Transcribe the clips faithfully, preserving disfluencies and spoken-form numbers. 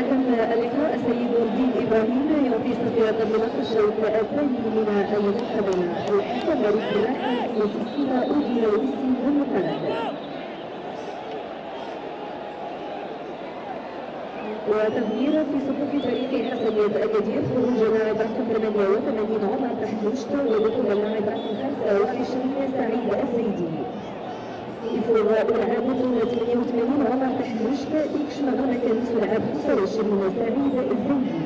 حكم اللقاء السيد نور الدين إبراهيم يعطي صفارة المناقشة الثاني من المقابلة. الحكم ريس بلاحة وسيسيما أودينا ويسي بالمقابلة. وتغيير في صفوف فريق حسنية أكادير، خروج لاعب رقم ثمانية وثمانين عمر تحلوشت ودخول اللاعب رقم خمسة وعشرين سعيد الزيدي. يفوز اللاعب رقم ثمانية وثمانين عمر تحلوشت، يكشم غنى كان يلعب خمسة وعشرين سعيد الزيدي.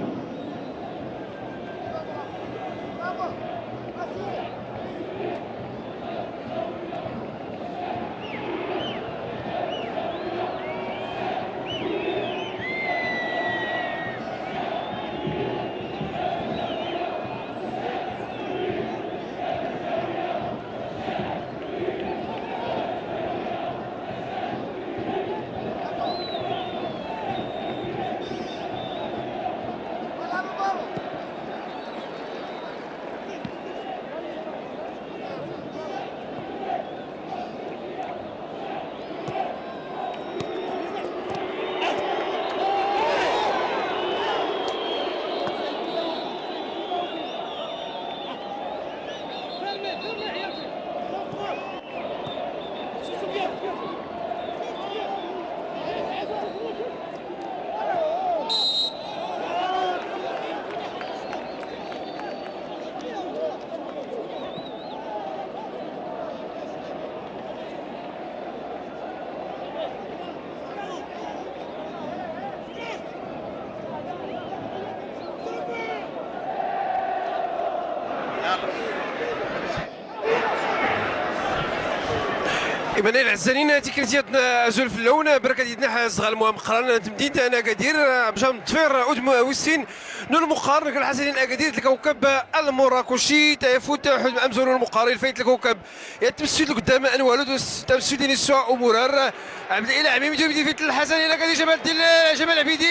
إيمانا العزانين تيكريتيات أزول فلاون بركة ديدنا حاز غالموام قران تمدينة أنا قادير باش نتفير أدم ويسين نور مقارن كل حسنين أكادير الكوكب المراكشي تيفوت حلم أمزون المقارن فايت الكوكب يتمسد لقدام أنوالو دوس تمسد نسوة أمورار عبد الإله عميم جوب دي فيت الحسن إلى كادي جمال الدين جمال عبيدي.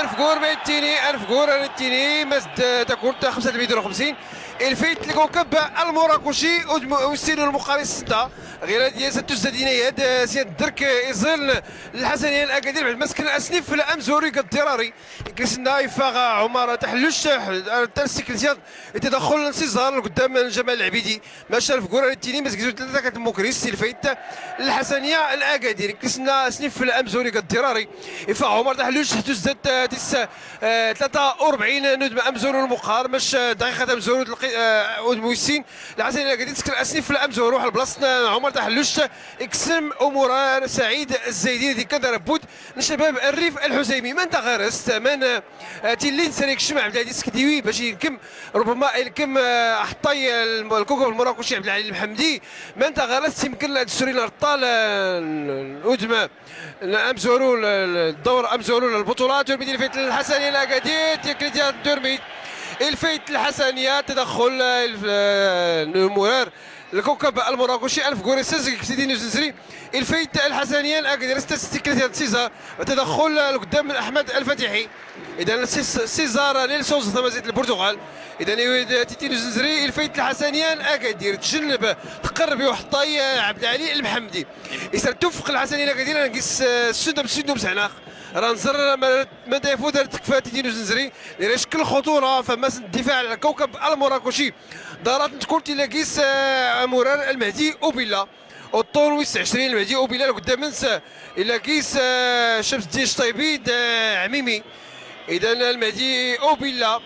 أنف جور بيتيني أنف جور بيتيني مزد تكون خمسة الميدور وخمسين. الفيت الكوكب المراكشي أدم وسين المقارن ستة. غير هاد ياسر تزديني هاد سياد درك إزيل الحسنية الأكادير بعد مسكن أسنيف في الأمزوري قد دراري. كريسنا يفاغ عمر تحلوش ترسيك لزياد التدخل سيزار قدام جمال العبيدي. ماشا الفقورة للتيني مزكزو ثلاثة كتموكريس الفايت الحسنية الأكادير كريسنا سنيف في الأمزوري قد دراري. يفاغ عمر تحلوش حتو زدت تس آه، ثلاثة وأربعين ندم أمزورو المقار مش دقيقة أمزورو تلقي آه، أدمويسين. العسل إلا قاعدين تسكر أسنيف في الأمزورو روح البلاصة عمر تحلوش. إكسم أمورار سعيد الزيدي ذي كذا ربوت لشباب الريف الحزيمي. من تغرست من آه، تيلي نسريك الشمع عبد العزيز كديوي باش يلكم ربما يلكم آه، حطي الم-، الكوكب المراكشي عبد العلي المحمدي. من تغرست يمكن الدستوري الأبطال آه، الأدمى أمزورو ل-، ل-، الدور أمزورو للبطولات والمدير فيت الحسنية الأكادير تيكريتيا دورمي. الفيت الحسنية تدخل آه، الف-، آه، المرار الكوكب المراكشي ألف غوريسز كتيدي نزنزري. الفايت الحسنية الأكادير ستة ستة كريتير سيزار. تدخل لقدام من أحمد الفتيحي. إذا سيس-، سيزار نيلسون زطمازيت البرتغال. إذا يريد تيتي نزنزري الفايت الحسنية الأكادير تجنب تقرب يوحطاي عبد العلي المحمدي. إذا توفق الحسنية الأكادير نقيس، آه، سودة بسودة بسعناق. رانزر ما، ما دافو دار تكفى تيتي نزنزري. لريش كل خطورة فماس الدفاع على الكوكب المراكشي. دارات تكورتي لقيس، آه، مرار المهدي أوبيلا. الطول ويس عشرين المهدي أوبيلا لقدام منس. إلا قيس، آه، شمس الدين الشطيبي، آه، عميمي. إذا المهدي أوبيلا.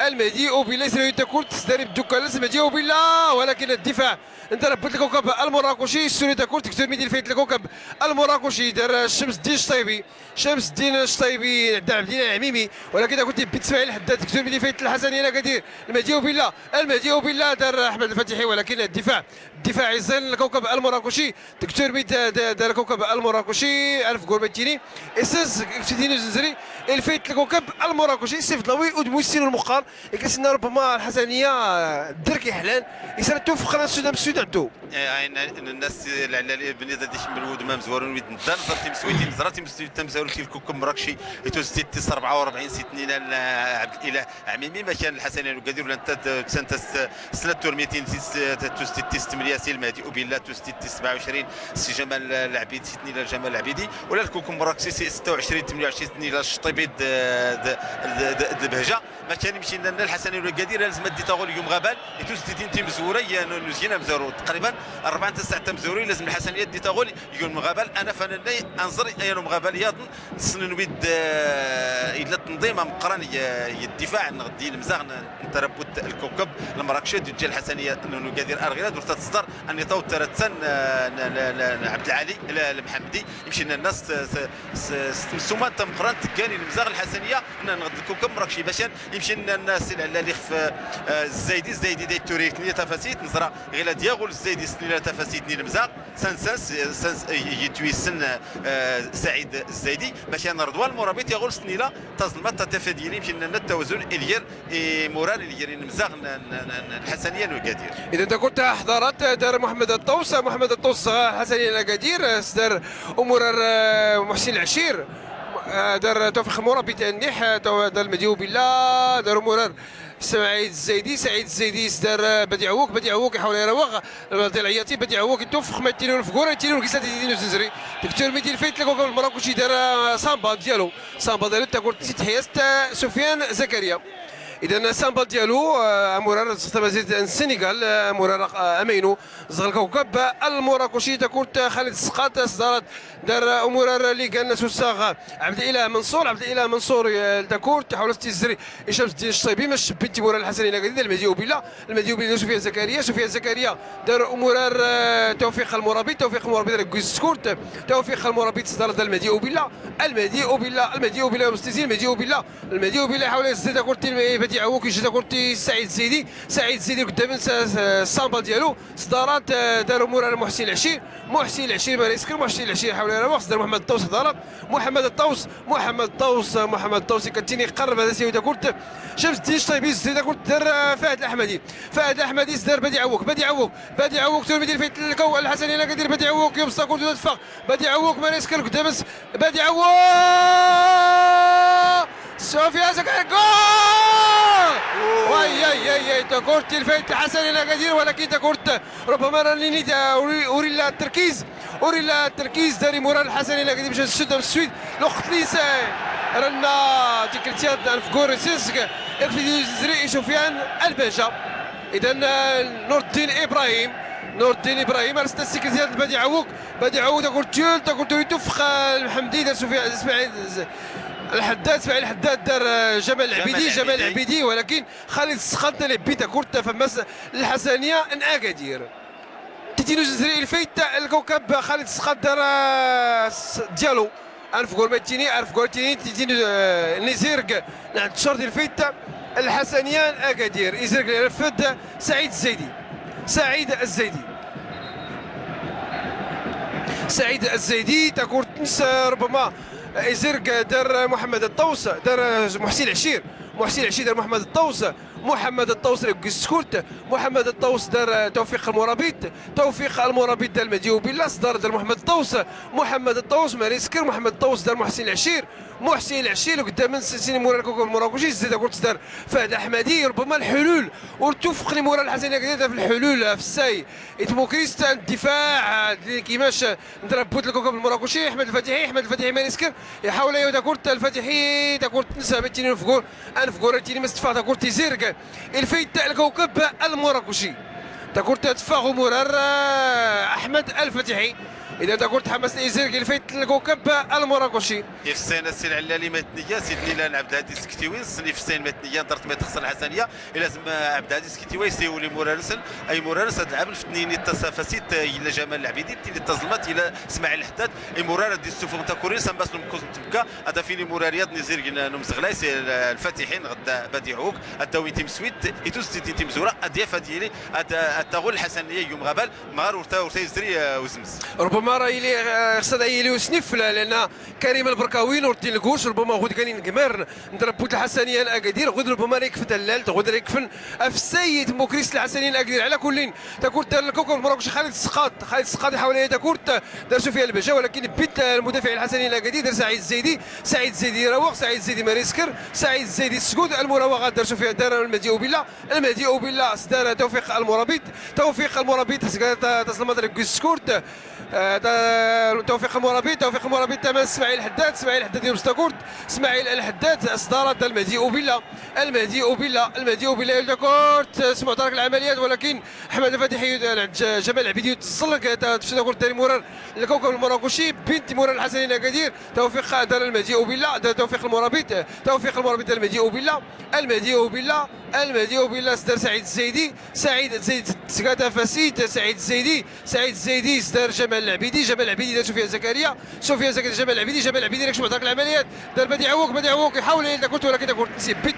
المهدي أوبيلا يسري تكورت تسداري بدوكا لس المهدي أوبيلا، ولكن الدفاع. انت ربط الكوكب المراكشي، يسري تكورت دكتور ميدي الفايت الكوكب المراكشي، دار شمس الدين الشطيبي. شمس الدين الشطيبي، عبد العبدين العميمي، ولكن كنت بيت اسماعيل حداد، دكتور ميدي فايت الحسني، أنا قادر المهدي أوبيلا، المهدي أوبيلا دار أحمد الفتيحي، ولكن الدفاع، الدفاع يزن الكوكب المراكشي، دكتور ميد دا، دا، دا الكوكب المراكشي، ألف غوربتيني، إسس، سيدينو زنزري، الفيت الكوكب المراكشي، سيف دلوي، أدمو السين المقار، Ikisina rubama lḥasaniya. Dderk iḥlan. Isra tufeq ran sudan bsud ɛddu. Ayen nnas lɛlali bni da dikmel wudmam zwarun wid ndan zar timswitin zar timswitin tamsarut ilkukm mrakci. Itustit tis rebɛa u rebɛin sitnina. Ɛbd ilah ɛmimi makan lḥasaniya n ugadir ulan tad tsanta. Snat turmitin tis tustit tis tmniyas ilmadi ubilla tustit tis sebɛa u ɛcrin. Si jamal lɛbid sitnila jamal lɛbidi. Ula lkukm mrakci si setta u ɛcrin tmniyas sitnila cṭibid. Dlbhja. Makan imcinna lḥasaniya n ugadir lazm addi taɣul yum ɣabal. Itustit inti mzwura yan nuzyin amzaru tqriban. Rebɛa n tsaɛt tamzwura lazm lḥasaniya addi taɣul yum ɣabal. Ana fanna anẓr yan umɣabal yaḍn. Tsnn wid illa tnḍim amqran yaddifaɛ n ɣddi lmzaɣ n tarabbut lkukb lmrakci ad ujja lḥasaniya n ugadir arɣila dur tatsḍar. Anni tawt taratsan n ɛbd lɛali lmḥamdi. Imcinna nnas s tmsuma tamqran tggan ilmzaɣ lḥasaniya n ɣdd lkukb mrakci bacan. Imcinna nnas ilɛllalix f zzaydi zzaydi da itturitni tafasit nẓra ɣila d yaɣul zzaydi snila tafasit n ilmzaɣ. Sansans sans yitwissn saɛid zzaydi. Makan rdwan murabit yaɣul snila taẓlmat tatafadili imcinna nna tawzun ilgir imurar ilgir inmzaɣ n lḥasaniya n ugadir. Idan takurt ḥḍarat dar muḥammad ṭṭaws muḥammad ṭṭaws lḥasaniya n ugadir sdar umurar muḥsin lɛcir. Dar tawfiq murabit anniḥ dar lmadi ubilla dar umurar. Sɛid zzaydi sɛid zzaydi sdar badi ɛwuk badi ɛwuk iḥawla irawaɣ. Lmadi lɛyati badi ɛwuk itufeq ma ittinun fgur ittinun gisat ittinun zzri. Dktur midi lfayt lkukb lmrakuci dar samba dyalu. Samba dyalu takurt titḥyast sufyan zakariya. Idan samba dyalu amurar zɣ tamazirt n snigal amurar amaynu. Zɣ lkukb lmrakuci takurt xalid sqat sdarat. Dar umurar ligan susaɣ ɛbd ilah mnṣur ɛbd ilah mnṣur. Takurt ḥawla s tizzri. Icamsddin cṭibi ma cbbin timurar lḥasaniya n ugadir dar lmadi ubilla. Lmadi ubilla sufyan zakariya sufyan zakariya. Dar umurar tawfiq lmurabit tawfiq lmurabit rgwi s tkurt. Tawfiq lmurabit sdar dar lmadi ubilla. Lmadi ubilla lmadi ubilla mstizin lmadi ubilla. Lmadi ubilla iḥawla izzi takurt badi ɛwuk ijji takurt saɛid zzaydi. Saɛid zzaydi gdam n samba dyalu. Sdarat dar umurar muḥsin lɛcir. Muḥsin lɛcir ma iskr muḥsin lɛcir iḥawla irawaɣ sdar muḥammad ṭṭaws sdarat. Muḥammad ṭṭaws muḥammad ṭṭaws muḥammad ṭṭaws ikkattini iqqarrb ad as-yawi takurt. Camsddin cṭibi izzi takurt dar fahd laḥmadi. Fahd laḥmadi sdar badi ɛwuk badi ɛwuk. Badi ɛwuk turmidi lfayt lkaw lḥasaniya n ugadir badi ɛwuk yubs takurt uda tffɣ. Badi ɛwuk ma iskr gdam s badi ɛwuk. Sufyan zakariya gol. Way ay ay ay takurt ilfayt lḥasaniya n ugadir walakin takurt. Rubama rannini ur illa tterkiz. Ur illa tterkiz dar imurar lḥasaniya n ugadir bca ssud amswid. Lwqt lisan ranna tikkelt yaḍ anfgur isinsk. Ikfid izri i sufyan lbahja. Idan nurddin ibrahim. Nurddin ibrahim arsda tikkelt yaḍ badi ɛwuk. Badi ɛwuk takurt tyul takurt ur itufeq. Lmḥamdi dar sufyan ismaɛil lḥaddad ismaɛil lḥaddad dar jamal lɛbidi jamal lɛbidi walakin xalid sqat lbbi takurt tafammas. Lḥasaniya n ugadir. Titinu zri ilfayt lkawkab xalid sqat dar dyalu. Anfgur ma ittini anfgur ittini titinu n izirg. Nɛd tcart ilfayt lḥasaniya n ugadir izirg irfd. Saɛid zzaydi. Saɛid zzaydi. Saɛid zzaydi takurt ns rubama izirg dar muḥammad ṭṭaws dar muḥsin lɛcir. Muḥsin lɛcir dar muḥammad ṭṭaws. Muḥammad ṭṭaws rgwi s tkurt. Muḥammad ṭṭaws dar tawfiq lmurabit. Tawfiq lmurabit dar lmadi ubilla sdar dar muḥammad ṭṭaws. Muḥammad ṭṭaws ma iskr muḥammad ṭṭaws dar muḥsin lɛcir. Muḥsin lɛcir gdam n sin imurar lkawkab lmurakuci izzi takurt sdar fahd laḥmadi rubama lḥulul. Ur tufeq imurar lḥasaniya n ugadir f lḥulul f ssay. Itmukrist n ddifaɛ d kimac n tarabbut lkawkab lmurakuci ḥmed lfatiḥi ḥmed lfatiḥi ma iskr. Iḥawla yaw takurt lfatiḥi takurt ns ma ittini anfgur. Anfgur ittini ma s tffɣ takurt izirg. Ilfayt lkawkab lmurakuci. Takurt tffɣ umurar aḥmed lfatiḥi. Idan takurt tḥammas izirg ilfayt lkawkab lmurakuci. Ifsayn a ssi lɛellali ma itniyya sidni lan ɛbdhadi sktiwin sn ifsayn ma itniyya ḍart ma itxṣṣr lḥasaniya. Ilazm ɛbdhadi sktiwa isiwel imurar-nsn. Ay imurar-nsn ad lɛabn f tnini tasafasit illa jamal lɛbidi tnini taẓlmat illa smaɛil lḥaddad. Imurar ad issufɣn takurin sammas n umkkuẓ n tbgga. Ad afin imurar yaḍ n izirg n umzɣlay s lfatiḥi nɣd badiɛuk. Ad dawin timswit itusttin timzura ad yaf ad yili ad taɣul lḥasaniya yum ɣabal. Mɣar ur ta ur ta izri uzms. Rubama راه يلي، آه، خصنا يلي وسنفلا، لأن كريم البركاوي نور الدين الكوش ربما غود كان ينكمر نضرب بوت الحسنية أكادير، غود ربما ريك في دلال، غود ريك في أفسيت مكريس الحسنية أكادير. على كل، تكورت دار الكوكب المراكشي خالد السقاط، خالد السقاط يحاول عليه تكورت، دار سفيان الباشا، ولكن بيت المدافع الحسنية أكادير دار سعيد الزيدي، سعيد الزيدي يراوغ، سعيد الزيدي ماريسكر، سعيد الزيدي السكوت، المراوغة دار سفيان، دار المهدي أوبيلا، المهدي أوبيلا، دار توفيق المرابط، توفيق المرابط، سكا-، تا-، تسلم على ريكوس سكورت. آه، تا-، توفيق المرابط، توفيق المرابط، تمام، اسماعيل الحداد، اسماعيل الحداد يلبس تاكورت، اسماعيل الحداد، صدارة المهدي أوبيلا، المهدي أوبيلا، المهدي أوبيلا يلبس تاكورت، سمعوا ترك العمليات، ولكن أحمد فتحي يد-، عند ج-، جمال العبيدي يتصل، تا-، تمشي تاكورت تاني مرار الكوكب المراكشي، بنت مرار الحسنين أكادير، توفيق دار المهدي أوبيلا، دار توفيق المرابط، توفيق المرابط، المهدي أوبيلا، المهدي أوبيلا، المهدي أوبيلا، صدر سعيد الزيدي، سعيد الزيدي، سكاتا فاسيت، سعيد الزيدي، سعيد الزيدي، صدر جمال العبيدي، جمال العبيدي، دار سفيان زكريا، سفيان زكريا، جمال العبيدي، جمال العبيدي، راك شبه دارك العمليات، دار بديع عوك، بديع عوك، يحاول يلعب كورة، ولكن كورة تسيب بيت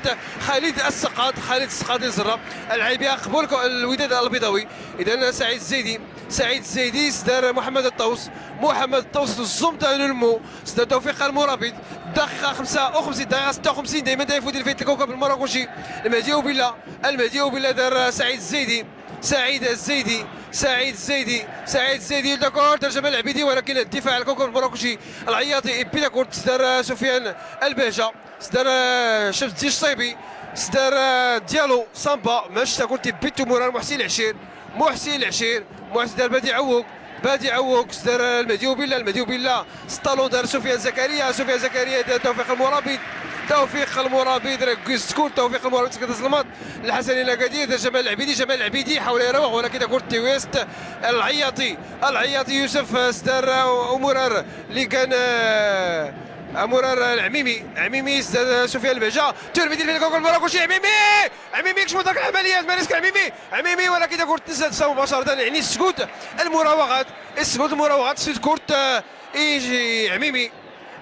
خالد السقاط، خالد السقاط يزرب، العيب يقبل كو-، الوداد البيضاوي. إذن سعيد الزيدي، سعيد الزيدي، صدر محمد الطوس، محمد الطوس، الزوم تاع نلمو، صدر توفيق المرابط، دقيقة خمسة وخمسين، دقيقة ستة وخمسين، دايمًا دايفو ديال الفيت الكوكب المراكشي، المهدي أوبيلا، المهدي أوبيلا دار سعيد الزيدي، سعيد الزيدي، سعيد الزيدي، سعيد الزيدي، داكور، ترجمة العبيدي، ولكن الدفاع الكوكب المراكشي العياطي، يبي داكور، صدر سفيان الباشا، صدر شمس الدين الشطيبي، صدر ديالو سامبا، ماش تاكور تيبيتو مورا محسن العشير، محسن العشير، محسن دار بديع عوق، بديع عوق، صدر المهدي وبيلا، المهدي وبيلا، سطالون دار سفيان زكريا، سفيان زكريا دار توفيق المرابط، توفيق المرابط، راه كويس سكور، توفيق المرابط، كتزلمط، الحسني لاكادير، دار جمال العبيدي، جمال العبيدي، حاول يراوغ، ولكن تاكور تيويست، العياطي، العياطي يوسف، صدر، آه، ومرار، اللي كان، آه، مرار العميمي، عميمي، صدر سفيان البهجة، ترميدي في الكوكو المراكشي، عميمي! عميمي، كشمو داك العمليات، ماريسك عميمي، عميمي، ولكن إذا كنت تنسى تنسى مباشرة، يعني، السكوت، المراوغات، السكوت، المراوغات، السكوت كورت، آه، إيجي عميمي.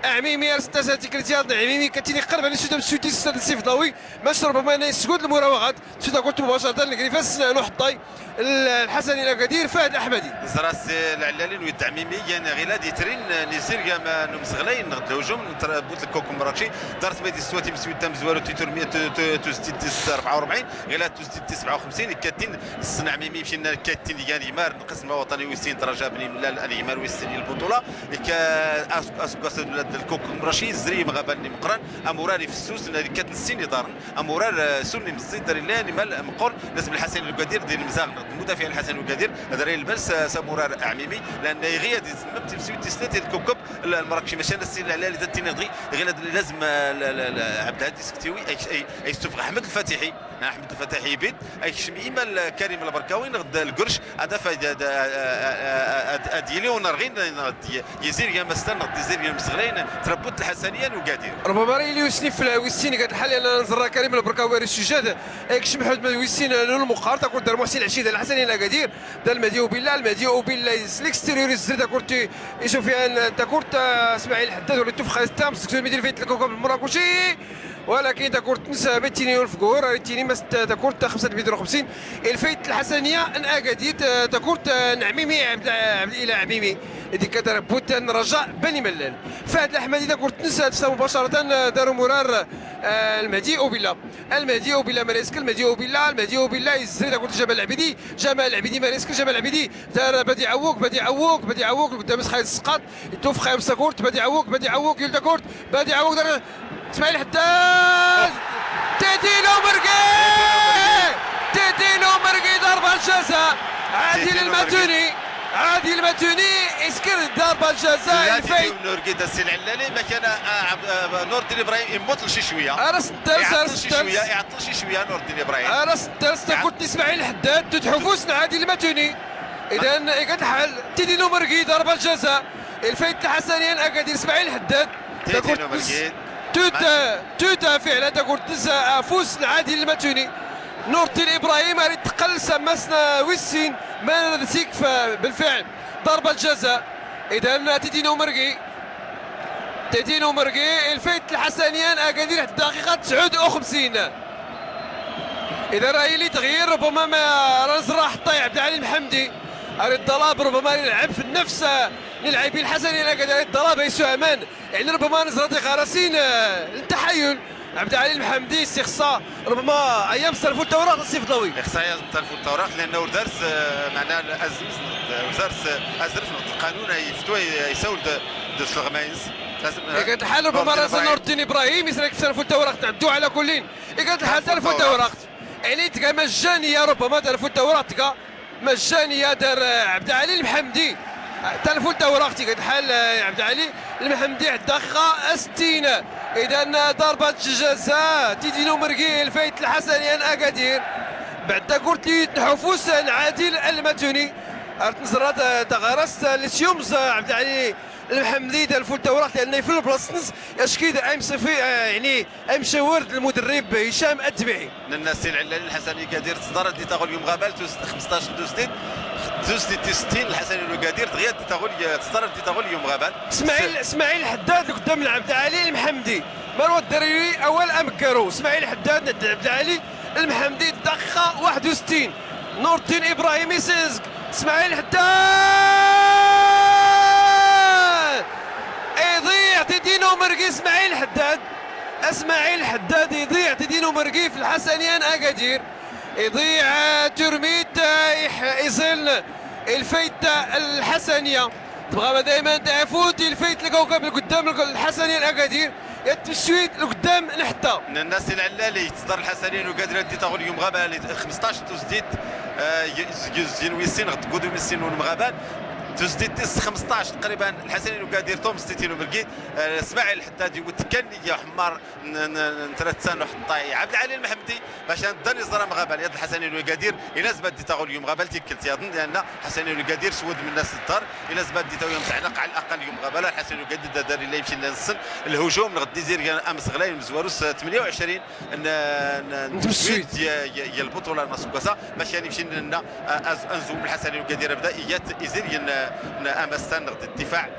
عميمي، أرسل تسعة تكريتيات، عميمي، كتيني قرب، يعني، سودا بسوتي، سودا سيف ضاوي، ماش ربما، يعني، السكوت، المراوغات، سودا كورت مباشرة، الكريفاس، نوح الطاي، الحسني، الأكادير، فهد أحمدي. زرا السي العلالي نويد عميمي، يعني، غيلا دي ترين، نزير، يا ما نمزغلين، نغد الهجوم، نتر-، بوت الكوكو مراكشي، دارت بيدي السواتي، مسويت تمزوالو، تيتور مية، تو-، تو-، تو ستيت سبعة وأربعين. غير تو ستيت سبعة وخمسين، كاتين الصنع ميمي مشينا كاتين ديال نيمار، نقسم وطني ويسين ترجع بني ملال نيمار ويسين البطولة. كا أس-، أس-، أس-، الكوك مرشي زري مغابني مقرن، أموراري فسوس، نادي كاتنسيني دارن. أمورار، آه، سني مزيد داري لا نيمال مقر، لازم الحسن القدير دير المزاغ، المدافع الحسن القدير، هذا راه يلبس، آه، سمورار عميمي، لأن يغيا دي زمم تمسيو تسلاتي الكوكب، المراكشي ماشي أنا السي العلالي ذات تيني غدي، غير لازم، آه، لا، لا، لا، عبد الهادي سكتيوي، أي، أي، أي، يستوفق أحمد الفاتحي. أحمد الفتاح يبيت، أيكشم إيما كريم البركاوي، نغد القرش، هذا فايدة، هذا، هذا، هذا، هذا يلي ونرغين، نغد ي-، يزير يا مستر، نغد يزير يا مستغلين، تربط الحسنية وقادير. ربما راه يلي يسني في الويسين، قالت الحال أنا نزرى كريم البركاوي راه السجاد، أيكشم حد من الويسين، أنا المقهر، تاكل دار محسن العشيد، الحسني لا قادير، دار المهدي وبيلا، المهدي وبيلا، يزليك ستيريوريز، تاكورتي، يشوف فيها تاكورت، آه، إسماعيل حداد، ولا توفخ تام، سكسو ميدير فيت الكوكب المراكشي. ولكن تاكورت نسا بيتيني والفقور، ريتيني مست تاكورت خمسة متر وخمسين. الفايت الحسنية، ان اكاديت، آه، تاكورت، آه، نعميمي، عبد، عبد الاله عميمي. هذيك كتر بوتان رجاء بني ملال. فهد الاحمدي تاكورت نسا تسا مباشرة، آه، دارو مرار، آه، المهدي اوبيلا. المهدي اوبيلا مريسك، المهدي اوبيلا، المهدي اوبيلا يزري تاكورت جمال العبيدي، جمال العبيدي مريسك، جمال العبيدي دار بديع عووك، بديع عووك، بديع عووك، قدام خالد السقاط، يتوفق خايب ساكورت، بديع عووك، بديع عووك، يلدا كورت، بديع عووك دار اسماعيل حداد. تيتينو مرقي! تيتينو مرقي ضربة جزاء. عادل تيتينو الماتوني. عادل الماتوني اسكر ضربة جزاء. لا، الفايت. تيتينو مرقي دا السي العلالي، ما كان، آه، عبد، آه، نور الدين إبراهيم يموت لشي شوية. أنا ستة، يعطل شي شوية، يعطل شي شوية نور الدين إبراهيم. أنا ستة، ستة، يعطل. كنت إسماعيل حداد، تتحفوز نعادل الماتوني. إذن، إيقا الحال، تيتينو مرقي ضربة جزاء. الفايت الحسني أكادير إسماعيل حداد. تيتينو تاكورت نس-، مرقي. توتا، توتا فعلا تاكورت نس-، آه، فوس العادل الماتوني. نور الدين إبراهيم أريد تقل سمسنا ويسين ما نسيك ف-، بالفعل ضربة جزاء. إذن تيتينو مرقي. تيتينو مرقي، الفايت الحسنيان أكادير الدقيقة تسعود وخمسين. إذا راه اللي تغيير ربما ما راز راح طايح عبد العلي المحمدي. أريد طلب ربما يلعب في النفس، آه، للاعبين الحسنيين أكادير. أريد طلب يسوع أمان، يعني ربما نزرة غرسين، آه، التحايل. عبد العلي المحمدي استخصى ربما أيام سلفو التوراق السيف ضوي. إخصائية تلفو التوراق لأنه درس، آه، معناه الأزمز، درس، آه، أزرف القانون يفتوى يسول د-، دوس الغمايز. لازم، إيه، كانت الحال ربما رزا نور الدين إبراهيم يسرق في سلفو التوراق، تعدوا على كلين. إيه، كانت الحال تلفو التوراق. يعني تلقى مجانية ربما تلفو التوراق تلقى مجانية دار، آه، عبد العلي المحمدي. تلفو التوراق تلقى الحال، آه، عبد العلي المحمدي عدى خا ستين. إذن ضربة جزاء تيدينو مرقي الفايت الحسنيان أكادير. بعد كورتي نحوفوس عادل المتوني. أرت نزرة تغرس لسيومز عبد العلي المحمدي دار الفول تاوراق لأنه يفل بلاصتنس. أشكيد أيم صفي، آه، يعني أيم شاورد المدرب هشام الدبيعي. نناسي العلالي الحسني كدير تصدر دي تاغل يوم غابال توس-، خمسطاش دوس ديت. دوس ديت ستين الحسني لو كدير دغيا دي تاغل ي-، تصدر دي تاغل يوم غابال. اسماعيل، اسماعيل حداد قدام العبد العلي المحمدي. مروة الدريري أول أمكرو. اسماعيل حداد ند عبد العلي المحمدي دخة واحد وستين. نور الدين إبراهيم يسزق. اسماعيل حداد يضيع تدينو مرقي. اسماعيل حداد، اسماعيل حداد يضيع تدينو مرقي في الحسنيان أكادير. يضيع، آه، ترميت، آه، يح-، يزن الفايت الحسنية. تبغى دايمًا تعفوت الفايت الكوكب لقدام الحسنيان أكادير. يا التسويد لقدام نحتا. من الناس العلالي تصدر الحسنين وقادر يدي تاغل يوم غابة لي خمسطاش توزديت، آه، ي-، ي-، ينويسين غد قدو ميسين ونمغابان. توزديت تيس خمسطاش تقريبًا الحسنين وقادر توم ستيتين ومرقيت. آه، اسماعيل حتى دي وتكني يا حمار ن-، ن-، نترتسان وحطاي. عبد العلي المحمدي باش نداني زرا مغابة ليد الحسنين وقادر. إلا زبد دي تاغل يوم غابة لتكلت يظن لأن حسنين وقادر سود من الناس الدار. إلا زباد دي تاوية متعلق على الأقل يوم غابة لا الحسن يقدد دار إلا يمشي للسن الهجوم نغدي زير أمس غلاي مزواروس ثمانية وعشرين ن-، ن-، نتمسويت. يا، يا، يا البطولة المسوكسة باش يعني يمشي لنا، آه، أز-، أنزو الحسن يقدر يبدأ يات يزير ين-، ن-، أمس نغدي الدفاع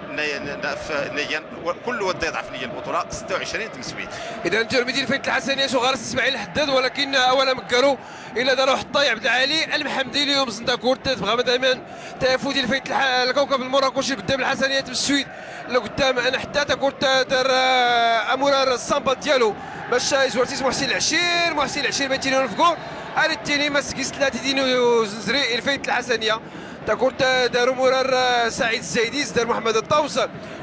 ن-، ن-، ن-، ف-، نيان و-، كل ود يضعف لي البطولة ستة وعشرين تمسويت. إذا ترميدي الفايت الحسنية شو غارس إسماعيل حداد، ولكن أولا مكرو إلا دارو حطاي عبد العالي المحمدي اليوم زندا كورت تبغى دايمًا تفوتي الفايت الح-، الكوكب المراكشي قدام الحسنيات بالسويد لقدام. أنا حتى تكورت دار، آه، أمورار الصامبا ديالو باش يزورتيس محسن العشير، محسن العشير بيتيني نفقور. أريتيني مسكيس ثلاثة دينو زنزري الفايت الحسنية. تكورت دارو مرار، آه، سعيد الزيدي، دار محمد الطوس،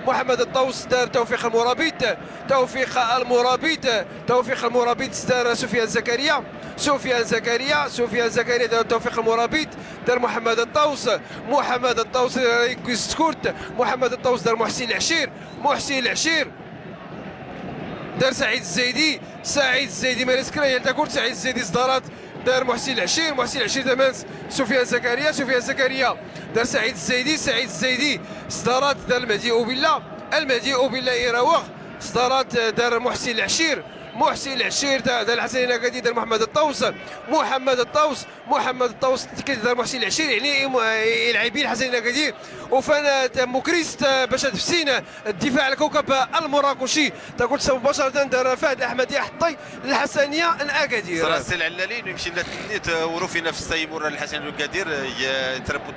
محمد الطوس دار توفيق المرابط، توفيق المرابط، توفيق المرابط دار سفيان زكريا، سفيان زكريا، سفيان زكريا دار توفيق المرابط، دار محمد الطوس، محمد الطوس يكوز تكورت، محمد الطوس دار محسن العشير، محسن العشير دار سعيد الزيدي، سعيد الزيدي مارس كرايل تاكورت، سعيد الزيدي صدارات دار محسن العشير، محسن العشير دار مانس سفيان زكريا، سفيان زكريا دار سعيد الزيدي، سعيد الزيدي صدارات دار المهدي أوبيلا، المهدي أوبيلا إيراوغ صدارات دار محسن العشير، محسن العشير دار، دار الحسن الأكادي دار محمد الطوس، محمد الطوس، محمد الطوس كي دار محسن العشير، يعني يم-، يلعبين الحسن الأكادي وفان مكريست باش تفسين الدفاع الكوكب المراكشي. تقول سبب مباشرة دار فهد الأحمدي حطي الحسنية الأكادير. سراسي العلالين يمشي لتنيت وروفي نفس سيمور الحسن الأكادير، ي-، تربط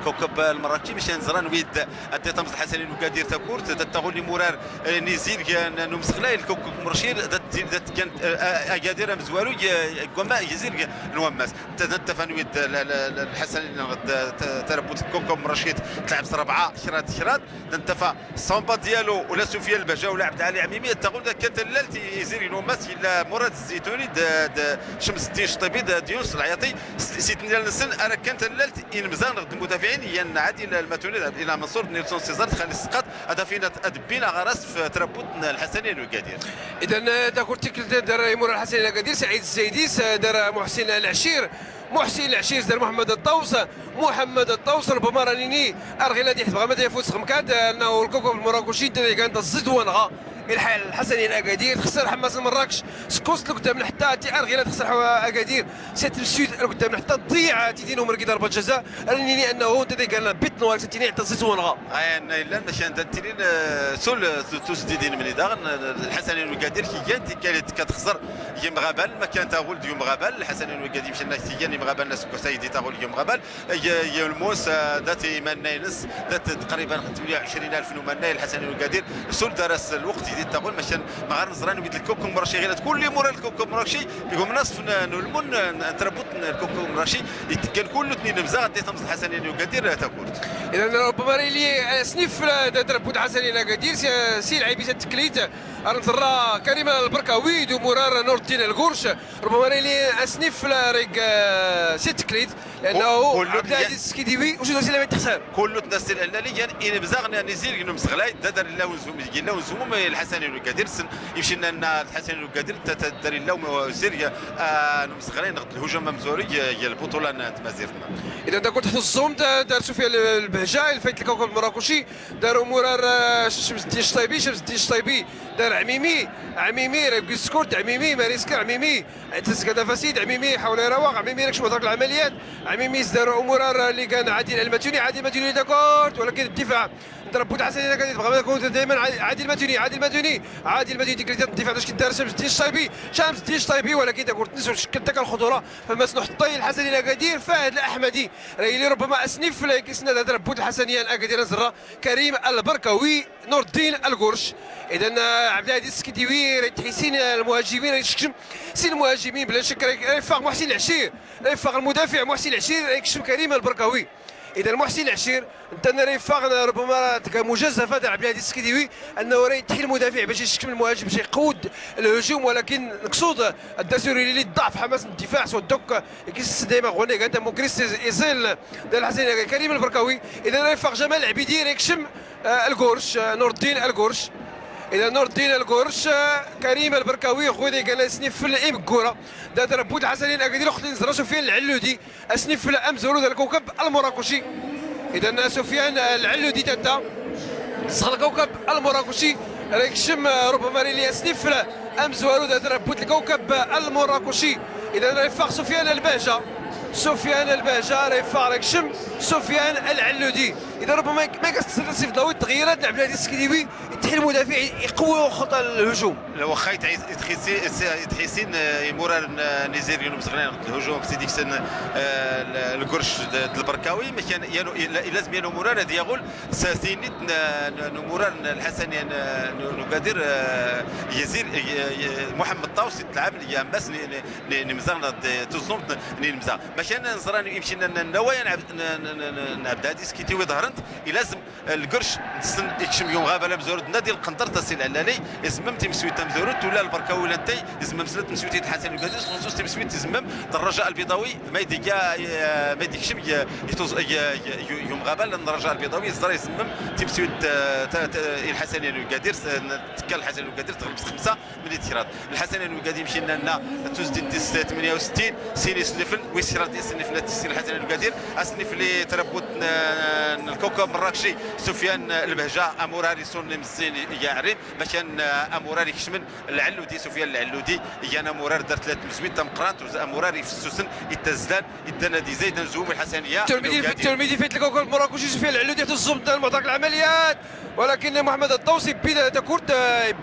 كوكب المراكشي مشان زران ويد أدي تمز الحسن الأكادير تكورت، تتغولي مرار، آه، نيزير، آه، نمسخلاي الكوكب مرشير، دت، دت كانت، آه، آه، أكادير مزوارو، ي-، قوما يزير، آه، نوماس. تتفن ويد ال-، ال-، ال-، الحسن ت-، تربط كوكب مرشيد تلعب ربعة شرات شرات. تنتفى الصومبا ديالو ولا سفيان البهجة ولا عبد العالي عميمي. تقول دا كانت اللالتي يزير ينوماس إلا مراد الزيتوني دا، دا شمس الدين شطيبي دا ديونس العياطي. س-، سيتني لنسن أنا كانت اللالتي إن مزال نغد المدافعين ين عادل الماتوني إلى منصور نيلسون سيزار تخلي السقاط. هذا فينا تأدبينا غرس في تربط الحسنين وقادير. إذن، آه، تاكل تيكل دار يمور الحسنين وقادير، سعيد الزيديس، آه، دار محسن العشير، محسن العشير دار محمد الطوس، محمد الطوس ربما رانيني أرغي لا دي حسب غمد يفوت خمكاد، آه، أنه الكوكب المراكشي تلقى أنت الزدوانغا. الحال الحسني اكادير تخسر حماس المراكش سكوست لقدام حتى تي ارغيلا تخسر حوا اكادير. سيت مسيود لقدام حتى تضيع تيدينو مرقي ضربه جزاء. رنيني انه انت دي قال بيت نوار تيني حتى زيت ونغا. اي ان الا ماشي انت تيرين سول توس ديدين مني داغن الحسني اكادير كي كانت كتخسر يوم غابال ما كانت اقول يوم غابال الحسني اكادير مشى الناس تيجي يوم غابال الناس كو سيدي تاقول يوم غابال. يلموس دات ماناينس دات تقريبا ثمانية وعشرين ألف نمناي الحسني وقادر سول درس الوقت يدي تاغول ماشان مغار نزران ويد الكوكو مرشي غير كل مورا الكوكو مرشي يقوم نصف نلمون تربط الكوكو مرشي. كان كل اثنين مزاغ دي تمز الحسني وقادر تاكورت. اذا ربما ريلي سنيف تربط الحسني وقادر سي العيبي التكليت. ارنزرا كريم البركاوي دو مرار نور الدين القرش. ربما ريلي اسنيف لا ريق سي التكليت. لانه كل عبد العزيز السكيديوي وجود وسيله ما تخسر. كل الناس اللي يعني ان بزاغ نزيل ينو مسغلاي دا دار الله ونزوم يجي الله ونزوم الحسن القادر سن يمشي لنا الحسن القادر دار الله وزير. آه، مسغلاي نقد الهجوم مزوري يا البطوله تمازيرتنا. اذا انت كنت في الزوم دار سفيان البهجه الفايت الكوكب المراكشي. داروا مرار شمس الدين الشطيبي شمس الدين الشطيبي دار عميمي. عميمي راه يسكورت عميمي ماريسكا عميمي. تسكا فاسيد عميمي حول رواق عميمي راك شوف هضرك العمليات. عميمي ازدار امور اللي كان عادل المتوني عادل المتوني داكورت ولكن الدفاع. ضرب بود الحسني كان يبغى يكون دائما عادل المتوني عادل المتوني. عادل المتوني ديك الدفاع باش كدار شمس الدين الشايبي شمس الدين الشايبي ولكن داكورت نسو شكل داك الخطوره. فما سنو حطي الحسني الاكادير فهد الاحمدي. راه اللي ربما اسنيف لا يكسنا ضرب بود الحسني الاكادير زرا. كريم البركوي نور الدين القرش. اذا عبد العزيز السكديوي راه تحسين المهاجمين راه يشكشم. سي المهاجمين بلا شك راه يفاق محسن العشير. راه يفاق المدافع محسن العشير راه يكشم كريم البركاوي. اذا محسن العشير انت انا راه يفاق ربما تلقى مجازفه تاع عبد العزيز السكديوي انه راه يتحي المدافع باش يشكم المهاجم باش يقود الهجوم ولكن نقصد الدسوري اللي ضعف حماس الدفاع سو دوك. كيس ديما غوني كانت مكريس يزيل ديال الحسن كريم البركاوي. اذا راه يفاق جمال العبيدي راه يكشم آه، القرش آه، نور الدين القرش. اذا نور الدين القرش آه، كريم البركاوي غودي قال سنيف في الام كوره. دا تربوت الحسنين اكادير اختي نزرا سفيان العلودي. اسنيف في الام زولو دا الكوكب المراكشي. اذا سفيان العلودي تاتا صغر الكوكب المراكشي. ريكشم آه، ربما ريلي اسنيف في الام زولو دا تربوت الكوكب المراكشي. اذا ريفاق سفيان البهجه. سفيان البهجه ريفاق ريكشم سفيان العلودي. اذا ربما ما كتسلسل في ضوء التغييرات لعب الهادي السكريوي. يتحي المدافع يقوي خطى الهجوم. لو واخا يتحيس- يتحيسي- يتحيسين آه، يمورا ن- نزير يونس غنين الهجوم في ديك السن. آه، ال- القرش د- د البركاوي ما كان يانو- لا- لازم يانو مورا هذه يقول ساسينيت ن- ن- نمورا ن- الحسن ين- ن- نقادر آه، يزير ي- ي- محمد طاوس يتلعب يا ماس ن- ن- ن- نمزان د- تزوم ن- نمزان ما كان نزران يمشي ن- ن- نوايا نعب- ن- ن- ن- نعبد هادي سكيتي ويظهرنت. لازم القرش نتسن يكشم يوم غابة لمزورد نادي القنطر تسيل علالي. يزمم تمسويت تمزورد ولا البركة ولا نتي. يزمم سلت تمسويت يتحسن القدس خصوص تمسويت يزمم. الرجاء البيضاوي ما يديك ما يديكشم ي- يتوز ي- ي- يوم غابة لان الرجاء البيضاوي يزدر يزمم تمسويت. الحسن القدير تكا الحسن القدير تغلب خمسة. من الاتحاد الحسن الوقادي مشينا لنا توزدي ديس ثمانية وستين سيني سنفل ويسيرا ديس سنفل تسير الحسن الوقادي اسنف لي تربوت ن- الكوكب مراكشي. سفيان البهجه اموراري سون مزين يا عريم مشان اموراري كشمن العلودي سفيان العلودي. يانا مرار درت ثلاث مزويد تمقرات اموراري في السوسن يتزلان يدنا دي زيد نزوم الحسنيه. الترمذي في الترمذي في الكوكب مراكشي سفيان العلودي تزوم المعترك العمليات. ولكن محمد الطوسي بيد تكورت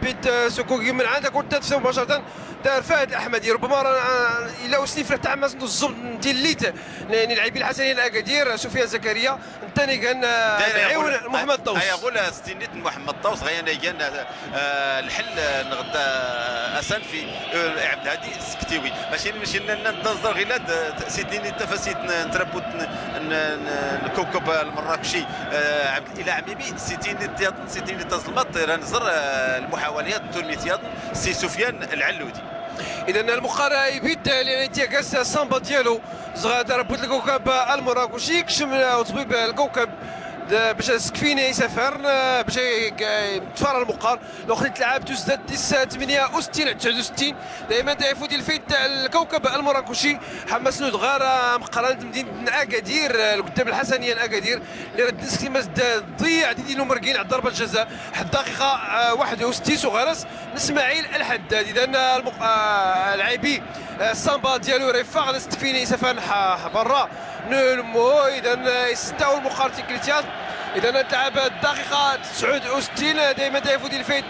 بيد سكوكي من عند كورت تفسير مباشره. دار فهد الاحمدي ربما راه الا وسني في تاع ماس نزوم ديال الليت. يعني اللاعبين الحسنيين اكادير سفيان زكريا. الثاني كان داير بعيون يقول- محمد طوس. اي يقول ستينيت محمد طوس غير انا كان آه، الحل آه، نغدا آه، اسان في آه، عبد الهادي السكتيوي ماشي ماشي لنا ننتظر غير لا د- سيتيني تفاسيت ن- نتربوت ن- ن- ن- الكوكب المراكشي. آه، عبد الاله عميمي سيتيني تياطن سيتيني تزلمط راه نزر آه، المحاوليات تورمي تياطن سي سفيان العلودي. اذا المقارنه يبيد لان تياكاس سامبا ديالو زغا تربوت الكوكب المراكشي كشم وطبيب الكوكب. باش سكفيني سفر، آه، باش ي-، ي-، تفرغ المقار. لو خدت لعب تزداد تس-، تمنية وستين، تسعة وستين. دايمًا تيفوت الفيت الكوكب المراكشي. حماس نود غارة مقارنة مدينة أكادير، آه، قدام الحسنية أكادير. اللي رد نسكي ماس د-، ضيع ديدي نمرقين على ضربة جزاء. حد دقيقة، آه، واحد وستين سوغارس. إسماعيل الحداد. إذن المق-، آه، لاعبي، آه، السامبا ديالو ريفاغ نستفيني سفان ح-، برا. نولمو، إذن، آه، يستاو المقارتي كريتيان. إذن تلعب الدقيقة تسعود وستين، دايمًا تيفوت الفيت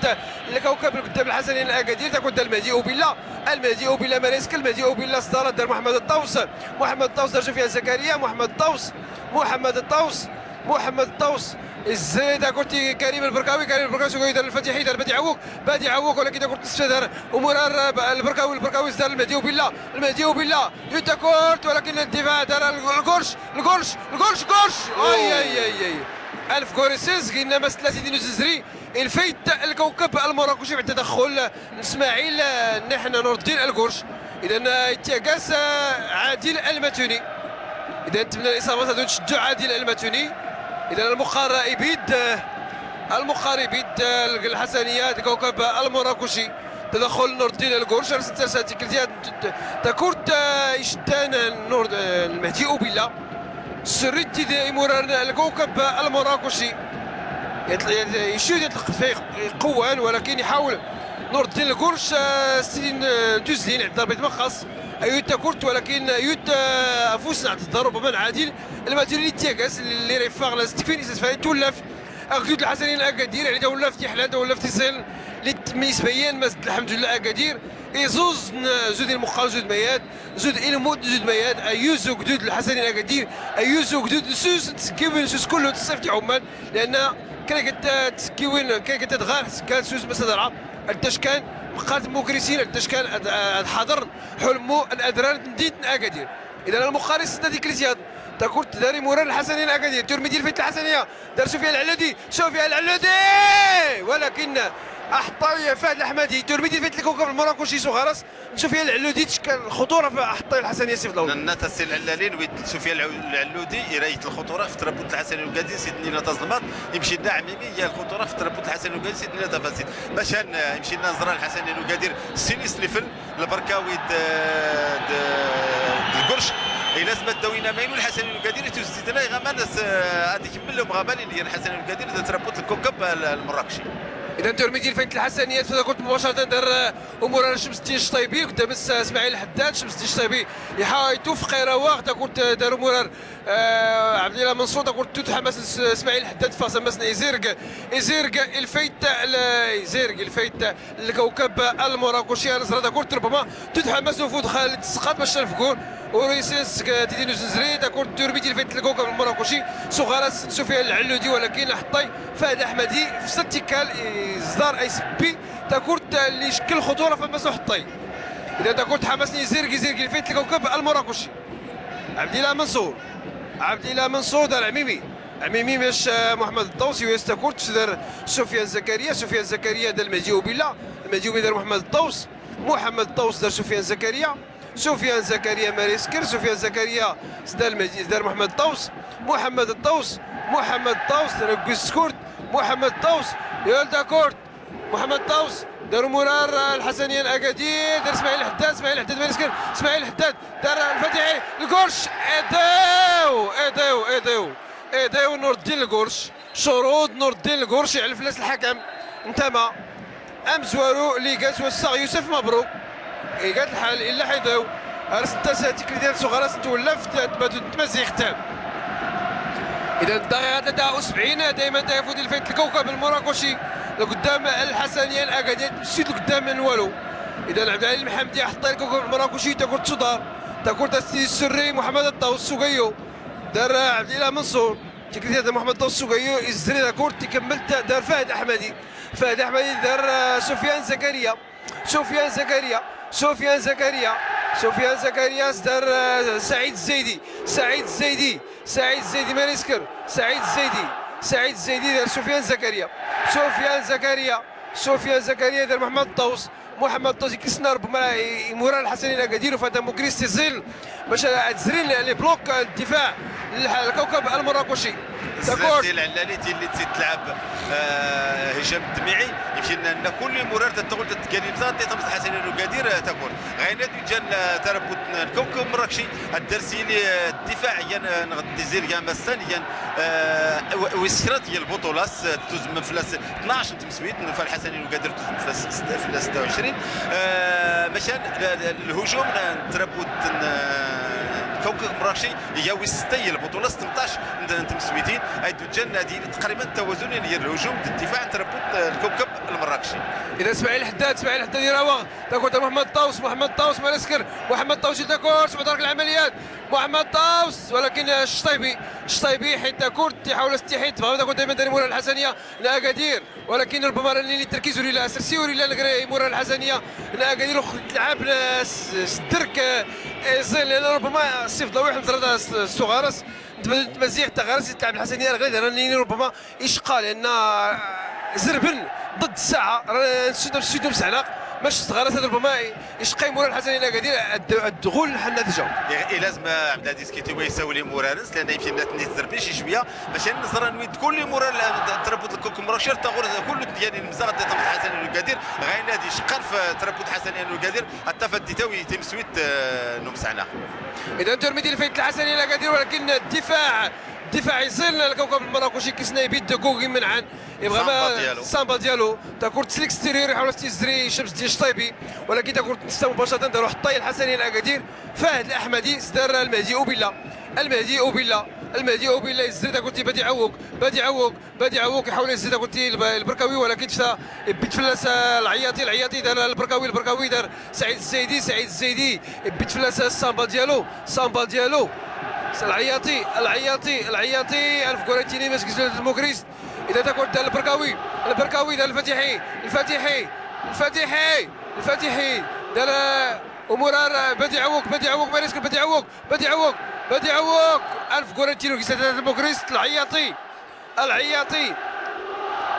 لكوكب القدام الحسني الأكادير، تاكل دا المهدي أوبيلا، المهدي أوبيلا ماريسك، المهدي أوبيلا صدارة دار محمد الطوس، محمد الطوس دار سفيان زكريا، محمد الطوس، محمد الطوس، محمد الطوس، الزيد كورتي كريم البركاوي، كريم البركاوي سوق يدار الفتيحي، دار بدي عوك، بدي عوك، ولكن كورت السفيدار، ومرار البركاوي، البركاوي زدار المهدي أوبيلا، المهدي أوبيلا، يوتا كورت، ولكن الدفاع دار القرش، القرش، القرش، قرش. أوه. أي، أي، أي، أي. ألف كوريسيز، قلنا مس ثلاثين دينو زنزري، الفيت الكوكب المراكشي بالتدخل. إسماعيل، آه، نحن نور الدين القرش. إذن، آه، يتياقاس، آه، عادل المتوني. إذن نتمنى الإصابات هادو تشدو عادل المتوني. إذن المقار يبيد، آه، المقار يبيد، آه، الحسنية، الكوكب المراكشي. تدخل نور الدين القرش، رسل ترسل تكلتيات، تكورت، آه، يشدان نور، آه، المهدي أوبيلا. سريت دي إموران الكوكب المراكشي. يطل-، يطل-، يشوت يطلق فيه قوان، ولكن يحاول نور الدين القرش، آه، سيدين، آه، دوزلين عند ضربة مقص. أيوتا كورت، ولكن أيوتا، آه، أفوس نعت الضربة من عادل. الماتيريال تياكاس اللي ريفاغ لاستكفين إساس فاري تولف. أخدود الحسنين أكادير، يعني تولف تيحلى، تولف تيصيل. لت-، ميس بيان، ما زد الحمد لله أكادير. إيزوز ن-، زود المقال، زود ميات. زود إلمود، زود ميات، أيوز وقدود الحسنين أكادير، أيوز وقدود نسوس، نسكيو نسوس كله تصيف تي عمان، لأن كان قد تسكيوين، كان قد تغار، كان سوس مسدرة، الدشكان، مقالة مكرسين، الدشكان، أد-، أد-، حاضر، حلمو، الأدران، مدينة أكادير. إذا المقارس نادي كريسيان، تكون تداري مران الحسنين أكادير، ترمي ديال فيت الحسنية، دار سفيان العلودي، سفيان العلودي! ولكن أحطاي فهد الأحمدي، ترمي ديال فيت الكوكب المراكشي سوغارس، سفيان العلودي تشكل خطورة في حطي الحسن ياسين في الأول. نتا سي العلالين ويت سفيان الع-، العلودي، قراية الخطورة في تربط الحسن القادر سيدني لا تظلمات، يمشي لنا عميمي، هي الخطورة في تربط الحسن القادر سيدني لا تفاسير. باش ن-، يمشي لنا نزرع الحسن القادر سيني سليفل، البركاوي د-، د-، د القرش. إلا سمت دوينا ماينو الحسن القادر يتوزيدنا يغمان س-، هذيك من لهم غابة اللي هي الحسن القادر إذا تربط الكوكب ال-، المراكشي. إذا ترميدي الفايت الحسنية تفضل كنت مباشرة دار أمور شمس الدين الشطيبي قدام الس-، اسماعيل الحداد. شمس الدين الشطيبي يحا-، يتوفق يراوغ، تاكورت دارو مرار، آه، عبد الاله منصور، تاكورت توت حماس اس-، اسماعيل الحداد فاس مسنا يزيرق، يزيرق الفيت ال-، يزيرق الفيت الكوكب المراكشي. انا زرا تاكورت ربما توت حماس وفود خالد السقاط باش شرف كور وريسيس تيدينو زنزري، تاكورت توربيتي الفيت الكوكب المراكشي. سوغالاس سفيان العلودي، ولكن حطي فهد احمدي في ستيكال، إيه، زدار اي سبي، تاكورت اللي يشكل خطوره فما سو حطي. إذا تكون تحمسني زيرقي زيرقي الفيت الكوكب المراكشي. عبد الاله منصور، عبد الاله منصور دار عميمي، عميمي باش، آه، محمد الطوسي ويستكورت دار سفيان زكريا، سفيان زكريا دار المهدي وبيلا، المهدي وبيلا دار محمد الطوس، محمد الطوس دار سفيان زكريا، سفيان زكريا ماريسكر، سفيان زكريا دار المهدي، دار محمد الطوس، محمد الطوس، محمد الطوس دار كويس سكورت، محمد الطوس يولد كورت، محمد طاوس، دارو مرار الحسنية الأكادير، دار إسماعيل الحداد، إسماعيل الحداد ما يسكن، إسماعيل الحداد، دار الفتيحي، الكرش، إيديو، إيديو، إيديو، إيديو نور الدين الكرش، شروط نور الدين الكرش، يعلف لاس الحكم، انتما، أم زوارو اللي قاس وسع يوسف مبروك. إيقاد الحال إلا حيداو. أرس التاسع تكريدات سو غرس تولف ت-، ما تتمزيخ تام. إذا الدقيقة تلاتة وسبعين، دايمًا تيفوت الفيت الكوكب المراكشي لقدام الحسنية الأكادية، تمشي لقدام من والو. إذا عبد العلي المحمدي حط الكوكب المراكشي، تاكل تصدر، تاكل تسديد السري، محمد الطاوس سوقيو. دار عبد الإله منصور، تكريدات محمد الطاوس سوقيو، يزري لاكورت، تكمل، دار فهد أحمدي. فهد أحمدي دار، آه، سفيان زكريا. سفيان زكريا، سفيان زكريا، سفيان زكريا، دار، آه، سعيد الزيدي، سعيد الزيدي، سعيد الزيدي ماريسكر، سعيد الزيدي، سعيد الزيدي دار سفيان زكريا، سفيان زكريا، سفيان زكريا دار محمد الطوس، محمد الطوس يكسنا ربما ي-، يمورا الحسنين أكادير، فهذا مكريس تيزيل باش تزرين لي بلوك الدفاع. الكوكب المراكشي. تاكورت. العلالي تيلي تيتلعب، آه، هشام الدميعي. يمكن ان كل مرار تتقول تتقالي بزاف تيتم حسن الوكادير، آه، تاكورت. غينات يجان، آه، تربط الكوكب مراكشي. الدرسي لي، آه، الدفاع ين، آه، نغدي زير يا مسان ين، آه، و-، ويسكرات هي البطولة، س-، توز من فلاس اثناش تمسويت، نوفا الحسني وقادر تفلس ستة وعشرين. آه، مشان ال-، ال-، الهجوم، آه، تربوت، آه، كوكب مراكشي، ياوي ستة البطولة، ستمطاش ن-، تمسويتين. اي دوجان نادي تقريبًا توازن، يعني، الهجوم ضد الدفاع، تربوت، آه، الكوكب المراكشي. إذا اسماعيل حداد، اسماعيل حداد يراوغ، تاكورت محمد طاوس، محمد طاوس ماريسكر، محمد طاوس تاكورت، مدرك العمليات، محمد طاوس، ولكن الشطيبي، الشطيبي حيت تاكورت يحاول يستحيد، بغا تاكورت دايمًا داري مورا الحسنية، لأكادير. ولكن ربما راني لي تركيز وريلا سرسي وريلا نقري مورا الحسنية. لأكادير وخ-، تلعب س-، سدرك، آه، إيزيل، لأن ربما سيف ضوي حمزة رضا س-، سوغارس. نتمنى تمزيغ تغارس تلعب الحسنية الغليظ، راني ربما يشقى، لأن، آه، زربن ضد الساعة، راه نسيتو، نسيتو مسعنا. ماش تغارس هذا ربما يشقى مورا الحسنية الأكادير، الد-، الدخول حنا تجاو. إيه، إيه، لازم عبد العزيز كيتي ويساولي مورا رنس، لأن يمكن الناس نزربيش شوية. باش نزرع نويد كل مورا ال-، تربط لكم مرشر تاغور كل ديال المزاغ ديال طبس حسن القدير. غاين هادي شقر في تربط حسن القدير. حتى فديتاوي تيم سويت، آه، نوم سعنا. إذا ترميدي الفايت الحسن إلى قدير، ولكن الدفاع، الدفاع يزيل الكوكب المراكشي كيسنا يبيد كوكي من عن. يبغى ما سامبا ديالو. سامبا ديالو. تاكورت سليكستيريور يحاول يزري شمس ديال الشطيبي، ولكن تاكورت نستا مباشرة داروا حطاي الحسن إلى قدير. فهد الأحمدي، صدر المهدي أوبيلا. المهدي أوبيلا. المهدي أوبيلا يزيد، قلتي بدي عوق، بدي عوق، بدي عوق، يحاول يزيد، قلتي الب-، البركاوي، ولكن شتا بيت فلاس العياطي، العياطي دار البركاوي، البركاوي دار سعيد الزيدي، سعيد الزيدي بيت فلاس الصامبا ديالو، صامبا ديالو. العياطي، العياطي، العياطي، ألف كورة تيني، ماسك زول الموكريست. إذا تاكل دار البركاوي، البركاوي دار الفتيحي، الفتيحي، الفتيحي، الفتيحي دار أمورار، بدي عوق، بدي عوق، ما ريسك، بدي عوق. بدي عوق، بدي عوق. ألف كورة تيرو كيسا ديموكريست، العياطي. العياطي.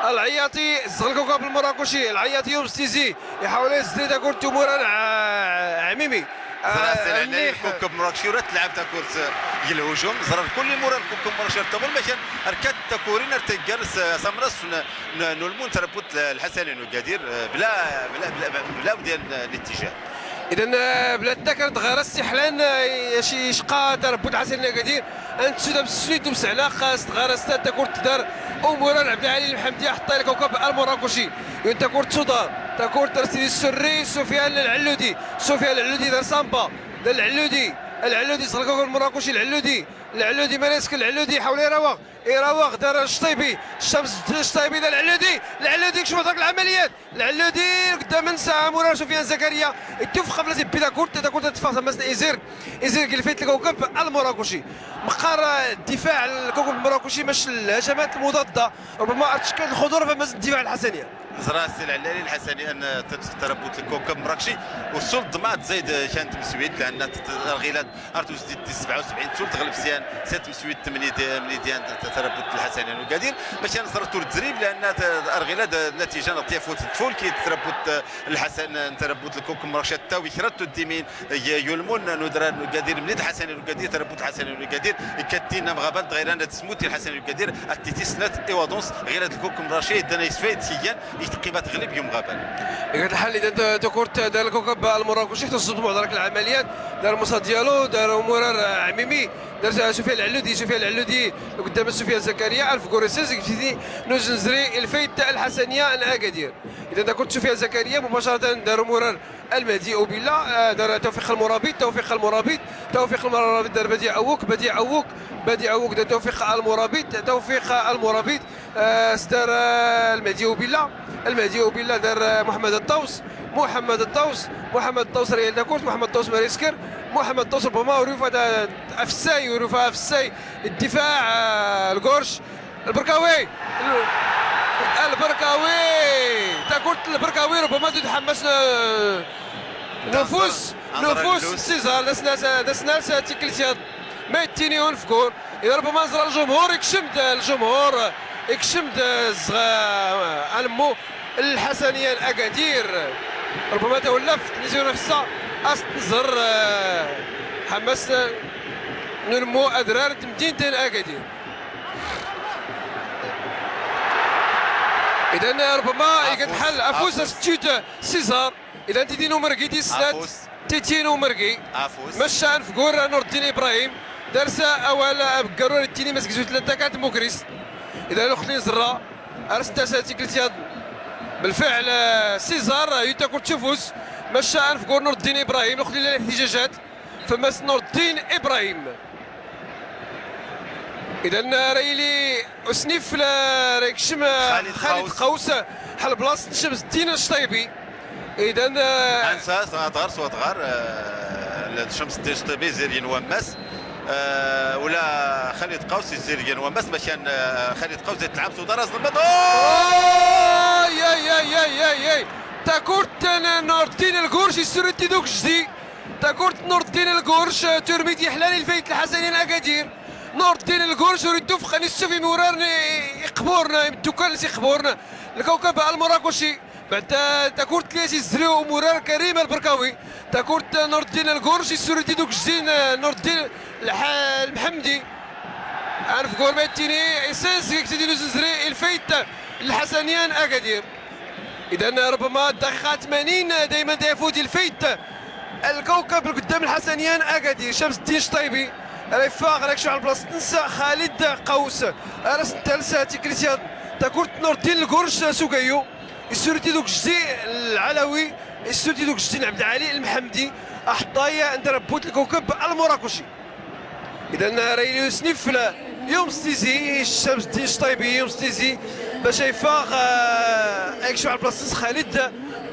العياطي، الزغل كوكب المراكشي، العياطي يوم ستيزي. يحاول يزيد كورة تيمورا، آه، عميمي. آه، زرع سيل على منيح. الكوكب مراكشي ورا تلعب تا كورة الهجوم. زرع كل مورا الكوكب مراكشي ارتبط، باش اركات تاكورين ارتقال س-، سامراس ن-، ن-، نولمون تربط الحسنين وقادر، آه، بلا، بلا، بلا، بلا، بلا وديال الاتجاه. إذن، آه، بلاد تاكر تغارس سحلان، آه، يشي-، يشقى تربو الحسن الأكادير. أنت سودا بسويت ومسعلاق، آه، ستغارس تا تاكور تدار. أمورا العبد العالي المحمدي حطى لك كوكب المراكشي. يون تاكور تسودا، تاكور ترسيدي السري، سفيان العلودي. سفيان العلودي دار سامبا. دار العلودي. العلودي صار كوكب المراكشي، العلودي. العلودي ماريسك، العلودي حاول يراوغ. يراوغ دار الشطيبي، الشمس الشطيبي دار العلودي، العلودي كشف هضرك العمليات، العلودي قدام نسا مورا سفيان زكريا، يتوفق في بلاتي بيدا كورت، تاكورت تتفاق مثلًا إيزير، إيزير قلفيت الكوكب المراكشي. مقار الدفاع الكوكب المراكشي مش الهجمات المضادة، ربما تشكل الخطورة في مزن الدفاع الحسنية. زرا السي العلالي الحسني أن تبسط تربط الكوكب مراكشي، والسلطة ما تزيد كانت مسويت لأن تت-، الغلال أرتوس دي، دي سبعة وسبعين تول تغلب سيان، سيت مسويت تمنية دي، مني ديان ت-، تربط الحسن وقادين، باش ينصر تور تزريب، لأن ت-، أرغلة د-، النتيجة نطيا فوت الفول كي تربط، آه، الحسن، تربط الكوك مرشد تاوي كرات الديمين، ي-، يولمون ندران وقادين، مني الحسن وقادين، تربط الحسن وقادين، كاتين مغابان غير أنا تسموتي الحسن وقادين، التيتي سنات إيوادونس، غير الكوك مرشد، دنا يسفيد سيان، يتقيمات غلب يوم غابان. يقول الحل إذا ت-، تكورت دار الكوكب المراكشي، تصدم على العمليات، دار موسى ديالو، دار مرار عميمي، دار سفيان العلودي، سفيان العلودي قدام سفيان زكريا، ألف كوريسيز، يكفيني نوز نزري الفيت الحسنية الأكادير. إذا تكورت سفيان زكريا مباشرة دار مرار المهدي أوبيلا، آه، دار توفيق المرابط، توفيق المرابط، توفيق المرابط دار بديع أوك، بديع أوك، بديع أوك دار توفيق المرابط، توفيق المرابط، آه، ستار، آه، المهدي وبيلا. المهدي وبيلا دار، آه، محمد الطوس. محمد الطوس. محمد الطوس ريال داكورت. محمد الطوس ماريسكر. محمد الطوس ربما وريفا دا أفساي، وريفا أفساي. الدفاع، آه، القرش. البركاوي. البركاوي. داكورت البركاوي ربما تتحمس، آه، نفوس، نفوس سيزار، داس ناس، داس ناس تيكلتيات. ما يتيني ونفكور. إذا ربما نزرع الجمهور، يكشم د-، الجمهور، يكشم د-، الزغا-، ألمو الحسنية الأكادير. ربما تولفت، نزيو نفسها، أست نزر، آه، حماس. Nulmu adrar n tmdint n Agadir. Idan, rubama iga-d lḥal afus, afus. As-tjut César. Idan, titi n umergi tis snat. Afus. Titi n umergi. Afus. Macca anfgur Nurdin Ibrahim. Dar-as awal, eh, abeggar ur ittini ma s-gzut llan takat mukrist. Idan, lxli nzerra. Ar s-ntas tiklit yaḍn. Belfiɛl, eh, César, eh, yut takurt s ufus. Macca anfgur Nurdin Ibrahim, lxli llan ihtijajat. Fmas Nurdin Ibrahim. Idan, eh, ra yili usnifl, eh, ra ikcem, eh, Xalid Xalid Qaws. Qaws, eh, ḥal blas n Cemseddin Cṭaybi. Idan, eh, ansa, s-, adɣar, s-, adɣar, eh, Cemseddin Cṭaybi izirgen wammas. Eh, ula Xalid Qaws izirgen wammas, macan, eh, Xalid Qaws itlɛab s uḍar aẓelmaḍ. Oh! Ay, ay, ay, ay, ay, ay. Takurt n Nurdin Lgurc, issurti duk jdi. Takurt Nurdin Lgurc, eh, turmi-d iḥlan i lfayt n lḥasaniya n Agadir. Nurdin Lgurc ur itufeq ad issuf imurar n iqburen, imdukal-ns iqburen n lkawkab almurakuci. Bɛda takurt tli as-izri umurar Karim Lberkawi. Takurt Nurdin Lgurc, issurti duk jdi n, eh, Nurdin Lḥ-, Lmḥemdi. Anfgur ma ittini, isens gik tidi n uzenzri i lfayt n lḥasaniya n Agadir. Idan, rubama ddaqiqa tmanin, dayman da ifud i lfayt n lkawkab lqeddam n lḥasaniya n Agadir, Cemseddin Cṭaybi. Ra iffeɣ, ra ikcem ɣer lblas-ns Xalid Qaws. Ar as-ntals tiklit yaḍn. Takurt Nurdin Lgurc s ugayyu. Issurti duk jdi Lɛalawi. Issurti duk jdi n Ɛebdelɛali Lmḥemdi. Aḥeṭṭay n tṛabbut n lkawkab almurakuci. Idan, ra yili usnifl i umestizi, Cemseddin Cṭaybi, i umestizi, bac a iffeɣ, eh, a ikcem ɣer lblas-ns Xalid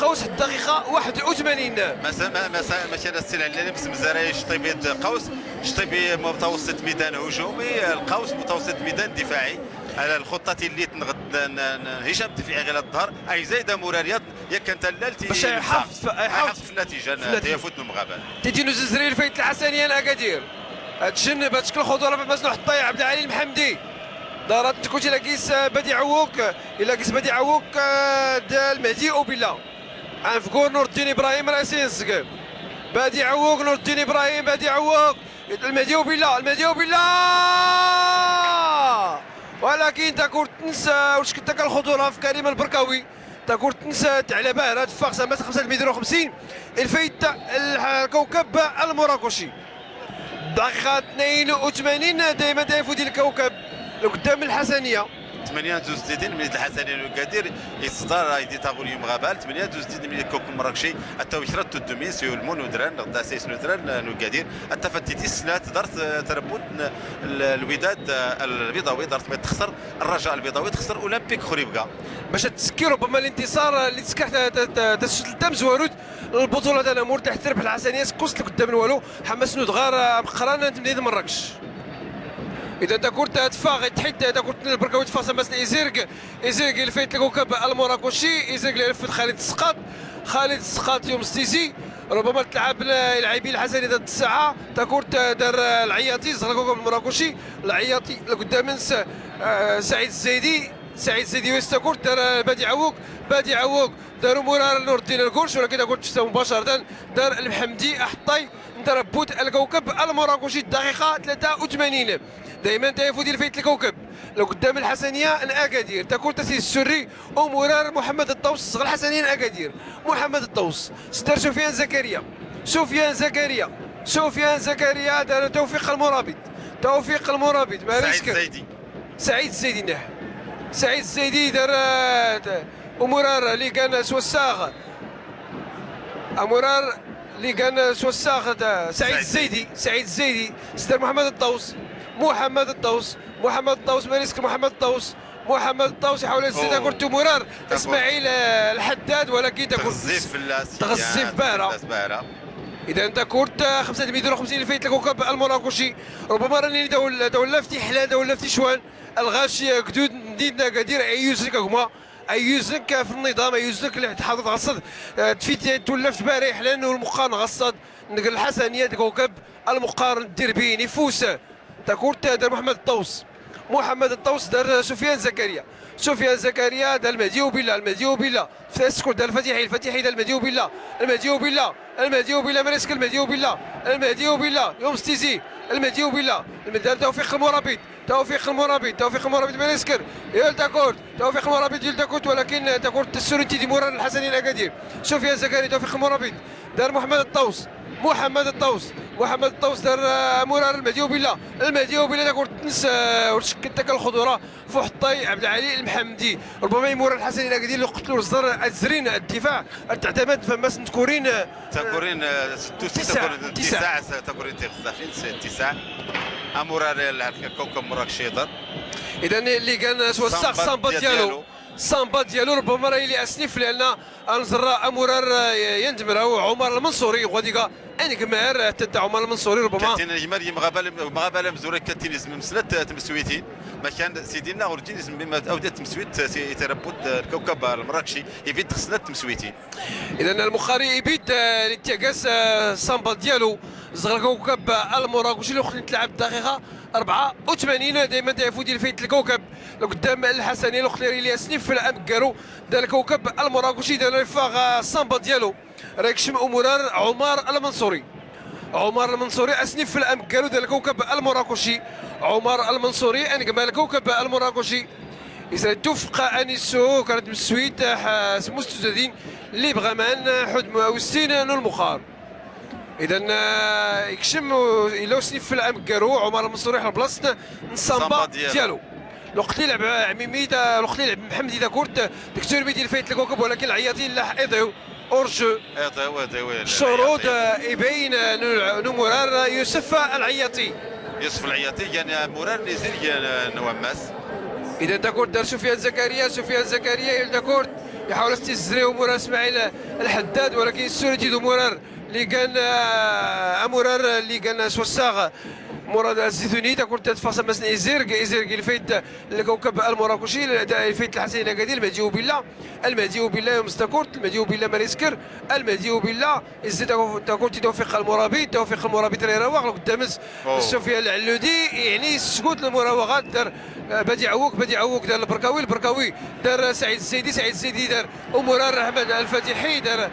Qaws, ddaqiqa waḥed u tmanin. Masa-, ma-, masa-, maca a Ssi Lɛellani, msmzara i Cṭaybi d Qaws, Cṭaybi mutawasit midan hujumi, Qaws mutawasit midan difaɛi. Ɛla lxuṭṭa tillit n ɣ-, n, n, n Hicam Ddifiɛi ɣila ḍḍher, a izayed amurar yaḍn, Yak kan tallalt bac a iḥafḍ f-, a iḥafḍ f nnatija n tayafut n umɣabal. Titi n uzenzri i lfayt n lḥasaniya n Agadir. Ad tjenneb, ad tcekk lxuḍura f ammas n uḥeṭṭay Ɛebdelɛali Lmḥemdi. Ḍarat tkut ila gis, eh, Badi Ɛewwuk, ila gis Badi Ɛewwuk, eh, d Lmehdi Ubilla. Anfgur Nurdin Ibrahim ra as-inzeg. Badi Ɛewwuk, Nurdin Ibrahim, Badi Ɛewwuk. Lmehdi Ubilla, Lmehdi Ubilla! Walakin takurt-ns, eh, ur tcekk takka lxuḍura f Karim Lberkawi. Takurt-ns tɛla bahra, teffeɣ s ammas xemsa mitar u xemsin, i lfayt n lkawkab almurakuci. Ddaqiqa tnayn u tmanin, dayman da ifud i lkawkab lqeddam n lḥasaniya. Tmanya n uzedidin, mnit lḥasaniya n Ugadir, iṣḍar aydi taɣuli n umɣabal, tmanya n uzedidin, mnit lkawkab mrakci, atta wikra n tuddumin, s yulmu n udrar, neɣ d asayes n udrar n Ugadir, atta fatti tis snat, ḍart, eh, tṛabbut n, l-, Lwidad, eh, Lbiḍawi, ḍart ma texṣer, Rraja Lbiḍawi texṣer Olympique Khribga. Bac ad tsekki rubama lintiṣar, eh, lli tsekka ta-, ta-, ta-, tasutlt tamzwarut n lbuṭula tanamurt, iḥ terbeḥ lḥasaniya s kkuẓt lqeddam n walu, ḥammas n udɣar, eh, ameqqran n temdint n Mṛakec. Idan takurt, eh, teffeɣ, tḥid, eh, takurt n Lberkawi teffeɣ s ammas n Izirg, Izirg i lfayt n lkawkab almurakuci, Izirg li ireffed Xalid Sqaṭ, Xalid Sqaṭ i umestizi, rubama tleɛɛeb l-, lɛibi lḥasaniya da ttesɛa, takurt, eh, dar, eh, Lɛiyaṭi, zɣer lkawkab almurakuci, Lɛiyaṭi, lqeddam-ns, eh, Saɛid Zzaydi, Saɛid Zzaydi wis takurt, dar, eh, Badi Ɛewwuk, Badi Ɛewwuk, dar umurar Nurdin Lgurc, walakin takurt tefta mubacaratan, dar Lmḥemdi, aḥeṭṭay n tṛabbut n lkawkab almurakuci, ddaqiqa tlata u tmanin. Dayman da ifud i lfayt n lkawkab lqeddam n lḥasaniya n Agadir, takurt a t-issurri umurar Muḥemmed Ṭṭaws, zɣer lḥasaniya n Agadir. Muḥemmed Ṭṭaws, s dar Sufyan Zakariya. Sufyan Zakariya. Sufyan Zakariya, dar Tawfiq Lmurabit. Tawfiq Lmurabit, ma Saɛid Zzaydi. Saɛid Zzaydi, nniḥ. Saɛid Zzaydi dar, eh, umurar lli gan s wassaɣ. Amurar lli gan s wassaɣ, eh, Saɛid Zzaydi. Saɛid Zzaydi. S dar Muḥemmed Ṭṭaws. Muḥemmed Ṭṭaws. Muḥemmed Ṭṭaws, ma risk Muḥemmed Ṭṭaws. Muḥemmed Ṭṭaws iḥawel ad izzi takurt n umurar Ismaɛil, eh, Lḥaddad, walakin takurt tɣezzif fell-as, tɣezzif bahra. Idan takurt, eh, xemsa mitar u xemsin i lfayt n lkawkab almurakuci. Rubama ra nini tawlaft iḥlan, tawlaft icwan. Lɣaci agdud n tmdint n Agadir, ayyuz lak a gma, ayyuz lak f nniḍam, ayyuz lak lli tḥaḍt ɣaṣṣad, eh, tfit tawlaft bahra iḥlan ur muqqarn ɣaṣṣad, n lḥasaniya d lkawkab almuqqarn, ddirbi n ifus. Takurt dar Muḥemmed Ṭṭaws. محمد الطوس دار سفيان زكريا. سفيان زكريا دار المهدي وبيلا، المهدي وبيلا. فاسكو دار الفتيحي، الفتيحي دار المهدي وبيلا. المهدي وبيلا، المهدي وبيلا، مانيسكر، المهدي وبيلا. المهدي وبيلا، يوم ستيزي. المهدي وبيلا. دار توفيق المرابط. توفيق المرابط، توفيق المرابط، مانيسكر. يول تاكورت. توفيق المرابط، يول تاكورت، ولكن تاكورت السوري تيدي مرار الحسني الأكادير. سفيان زكريا، توفيق المرابط. دار محمد الطوس. محمد الطوس. محمد الطوس دار، آه، مرار المهدي وبيلا. المهدي وبيلا تاكورت تنس، آه، وتشكل تاك الخضورة. فحطي عبد العلي المحمدي. ربما يمر الحسن إلى قدير لو قتلوا الزر الزرين الدفاع. التعتمد فماس نتكورين، آه، تاكورين، آه، ستوسي تسع، تاكورين تسع. تسع، تاكورين تسع، تسع. أمورا ريال هاد الكوكب مراكشي يضر. إذن اللي كان سوا الساق سامبا سامبا ديالو. ديالو. سامبا ديالو ربما راه يلي أسنف، لأن أنزر أمورا راه يندمر هو عمر المنصوري، غادي كا أنكمار تدعو عمر المنصوري ربما. كاتين الجمال مغابة، مغابة مزورة كاتين يزم مسلت تمسويتين. ما كان سيدنا أورجين يزم بما أودت تمسويت سي-، يتربط الكوكب المراكشي، يفيد خصنا تمسويتين. إذن المخاري يبيد، آه، للتياكاس، آه، سامبا ديالو، زغر كوكب المراكشي اللي وقت تلعب الدقيقة أربعة وثمانين، دايمًا تيفودي الفيت الكوكب لقدام الحسني، لوخت لي ريلي سنيف في الأمكارو، دا الكوكب المراكشي، دا الرفاق، آه، سامبا ديالو. ريكشم أمورار عمر المنصوري. عمر المنصوري أسنف في الأمكارو ديال الكوكب المراكشي. عمر المنصوري أنقمال الكوكب المراكشي. إذا توفق أنيسو كانت مسويت، آه، سموس تزادين اللي بغى مان حد مؤوسين نو المخار. إذا، آه، يكشم و-، إلا وسنف في الأمكارو عمر المنصوري على بلاصة نصامبا سامبا ديالو. ديالو. لوقت اللي لعب عميمي دا، لوقت اللي لعب محمدي دا كورت، دكتور ميدي الفايت الكوكب، ولكن العياطي لاح إيضيو. أورجو. إيضيو، إيضيو، إيضيو. شروط، آه، يبين، آه، نو-، نو مرار، آه، يوسف العياطي. يوسف العياطي، يعني، مرار نزيل، يعني، نوماس. إذا دا كورت دار سفيان زكريا، سفيان زكريا يل دا كورت، يحاول استزريو مرار إسماعيل الحداد، ولكن السوري تيدو مرار اللي كان، آه، مرار اللي كان سوساغ مراد الزيتوني، دا كورت تفاصيل مثلًا إيزيرغ، إيزيرغ الفايت الكوكب المراكشي، الفايت الحسني لأكادير، المهدي وبيلا. المهدي وبيلا يوم ستاكورت، المهدي وبيلا ماريسكر، المهدي وبيلا، الزي تاكو-، تاكورتي توفيق المرابي، توفيق المرابي تري رواق، لو قدامس أوه. سفيان العلودي، يعني، سكوت المراوغات، دار، آه، بديع عوك، بديع عوك دار البركاوي، البركاوي دار سعيد الزيدي، سعيد الزيدي دار أمورار أحمد الفتيحي، دار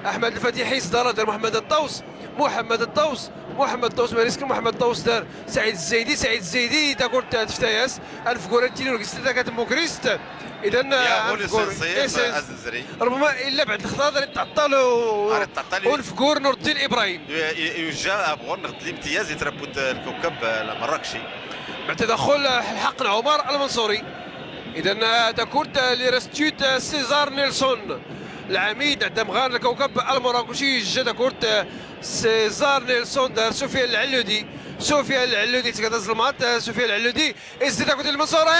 أحمد الفتيحي، صدارة دار محمد الطوس، محمد الطوس، محمد طوس ماريسكر، محمد طوس دار سعيد الزيدي، سعيد الزيدي تاكورت تفتاياس، أنفكور التيلي ورقصت تاكات موكريست. إذن يا غولي أنفكور سنسيف، إيسنس. أزنزري. ربما إلا بعد الخطا غادي تعطل و-، غادي تعطل. ونفكور نور الدين إبراهيم. ي-، ي-، يجا أبغون نغد الامتياز يتربط الكوكب المراكشي. بعد تدخل الحق عمر المنصوري. إذن تاكورت لي ريستيوت سيزار نيلسون. العميد دمغان الكوكب المراكشي جا تاكورت سيزار نيلسون دار سفيان العلودي. سفيان العلودي تقدر زلمات، سفيان العلودي. إزدي تاكورت المنصوري.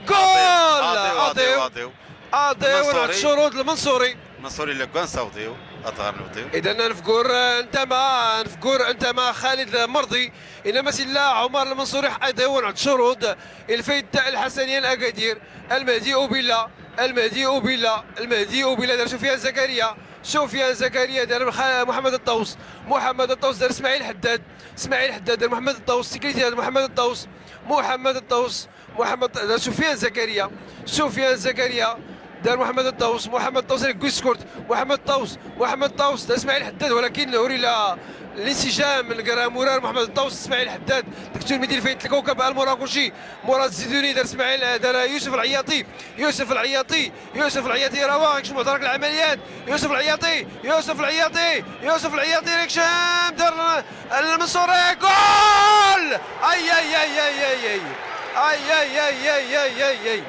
جول! أضيو، أضيو، أضيو. أضيو. أضيو، المنصوري. نعت شروط المنصوري. المنصوري اللي كان صوتيو، أطغر نوتيو. إذن نفقور، آه، أنت ما، نفقور أنت ما خالد مرضي. إنما سلا عمر المنصوري أيضا ونعت شروط. الفايت تاع الحسنية الأكادير. المهدي أوبيلا، المهدي أوبيلا، المهدي أوبيلا دار سفيان زكريا. سفيان زكريا دار مخ-، محمد الطوس. محمد الطوس دار إسماعيل حداد. إسماعيل حداد دار محمد الطوس. سكرتير دار محمد الطوس. محمد الطوس. محمد، دار سفيان زكريا، سفيان زكريا، دار محمد الطوس، محمد الطوس اللي كويس كورت، محمد الطوس، محمد الطوس، دار إسماعيل حداد، ولكن هوري لا الانسجام من قرا مرار محمد الطوس، إسماعيل حداد، دكتور مدير فايت الكوكب المراكشي، مراد الزيدوني، دار إسماعيل، دار يوسف العياطي، يوسف العياطي، يوسف العياطي راه واقف شي مدرك العمليات. يوسف العياطي، يوسف العياطي، يوسف العياطي، ريكشام دار المنصوري، جول! أي، أي، أي.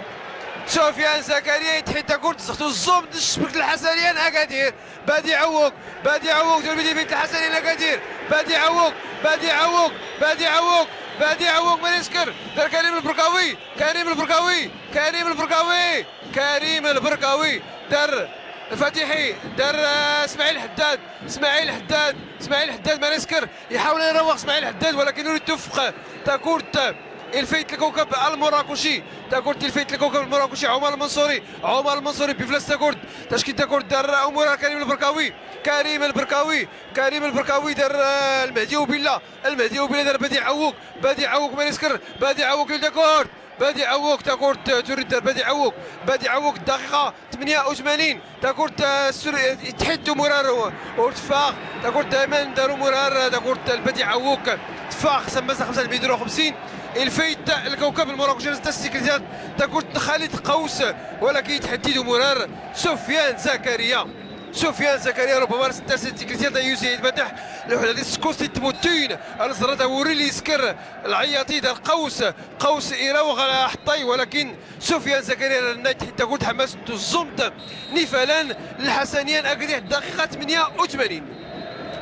سفيان زكريا يتحدى كرة، زختو الزوم، الشبك الحسنية أكادير. بادي عوق، بادي عوق، دور بدي بيت الحسنية أكادير. بادي عوق، بادي عوق، بادي عوق، بادي عوق، مانيسكر. دار كريم البركاوي، كريم البركاوي، كريم البركاوي. كريم البركاوي دار الفتيحي، دار، آه، اسماعيل حداد، اسماعيل حداد، اسماعيل حداد مانيسكر، يحاول يروق اسماعيل حداد، ولكن يريد يتوفق. تاكورت الفايت الكوكب المراكشي. تاكورت الفايت الكوكب المراكشي عمر المنصوري. عمر المنصوري بفلس تاكورت. تشكيل تاكورت دار أمورة كريم البركاوي. كريم البركاوي. كريم البركاوي دار، آه، المهدي وبيلا. المهدي وبيلا دار بديع عوك. بديع عوك ماريسكر. بديع عوك لتاكورت. بديع عوك تاكورت توريد دار بديع عوك. بديع عوك الدقيقة ثمانية وثمانين. تاكورت، آه، سور-، يتحدو مرار و-، وتفاق. تاكورت دايمًا دارو مرار، آه، تاكورت البديع عوك. تفاق سمسة خمسة متر وخمسين. الفايت الكوكب المراكشي ستة سيكريتات. تاكورت خالد قوس، ولكن يتحدد مرار سفيان زكريا. سفيان زكريا ربما ستة سيكريتات يوسف يتفتح. لوحدة دي سكوس تموتين. الزرطة وري لي يسكر. العياطي دار قوس. قوس إيراوغ على حطي، ولكن سفيان زكريا لأن تاكورت حماس الزمت نفلان الحسنية أكدي الدقيقة ثمانية وثمانين.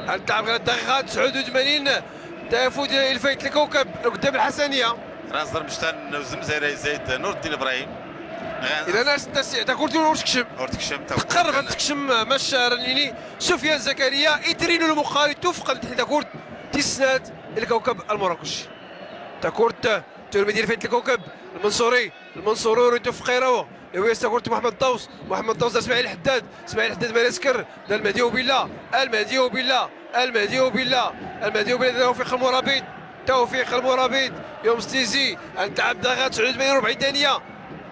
هل تلعب غير الدقيقة تسعة وثمانين؟ تفوت الفايت الكوكب قدام الحسنية. راه زر مشتان نوزم زي راي زايد نور الدين إبراهيم. إذا ناس، ناس تاكورت ورتكشم. ورتكشم تاكورت. تقرب تكشم مش رنيني. سفيان زكريا يترين المقاري توفق تاكورت تسنات الكوكب المراكشي. تاكورت ترميدي الفايت الكوكب المنصوري. المنصوري يريد يوفق يراوغ. يويس تاكورت محمد طوس. محمد طوس دار اسماعيل حداد. اسماعيل حداد ماريسكر. دار المهدي وبيلا. المهدي وبيلا. المهدي وبيلا. المهدي وبيلا توفيق المرابط. توفيق المرابط. يوم ستيزي. انت عبد غا تسعود مية وربعين دانية.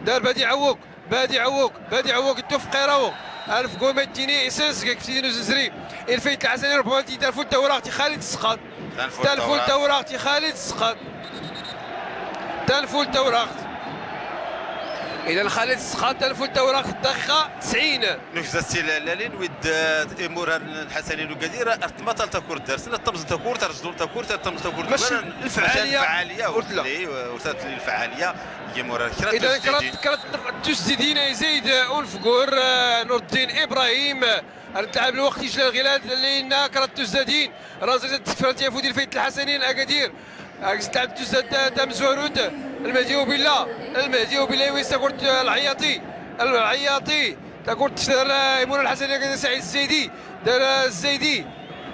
دار بديع عوك. بديع عوك. بديع عوك يتوفق يراوغ. ألف قومة تيني إسنس كيف تيني زنزري. الفايت الحسني ربما تيدار فول توراغ تي خالد السقاط. تنفل تنفل توراغ. توراغ تي خالد السقاط. تنفل توراغ. إذا خالد السقاط تنفل توراغ الدقيقة تسعين. نكزة سي لالين ويد، آه، إيموران الحسني لو قدير، أرتما تال تاكور دار، سنة طمز تاكور، ترجدون تاكور، ترتمز تاكور ماشي دار. الفعالية. الفعالية قلت لا. وتلي، وتلي الفعالية، إيموران كرات إذا تسديدين. كرات، كرات تسديدين يزيد، آه، أنفقور، آه، نور الدين إبراهيم، آه، تلعب الوقت يجلى الغلال لأن كرات تسديدين. رازق تفرنتي يفوت الفايت الحسني الأكادير. أكس تلعب تسديد تام زهرود. المهدي وبيلا. المهدي وبيلا يويس تاكورت العياطي. العياطي. تاكورت تشتغل إيمون الحسني، سعيد الزيدي. دار الزيدي.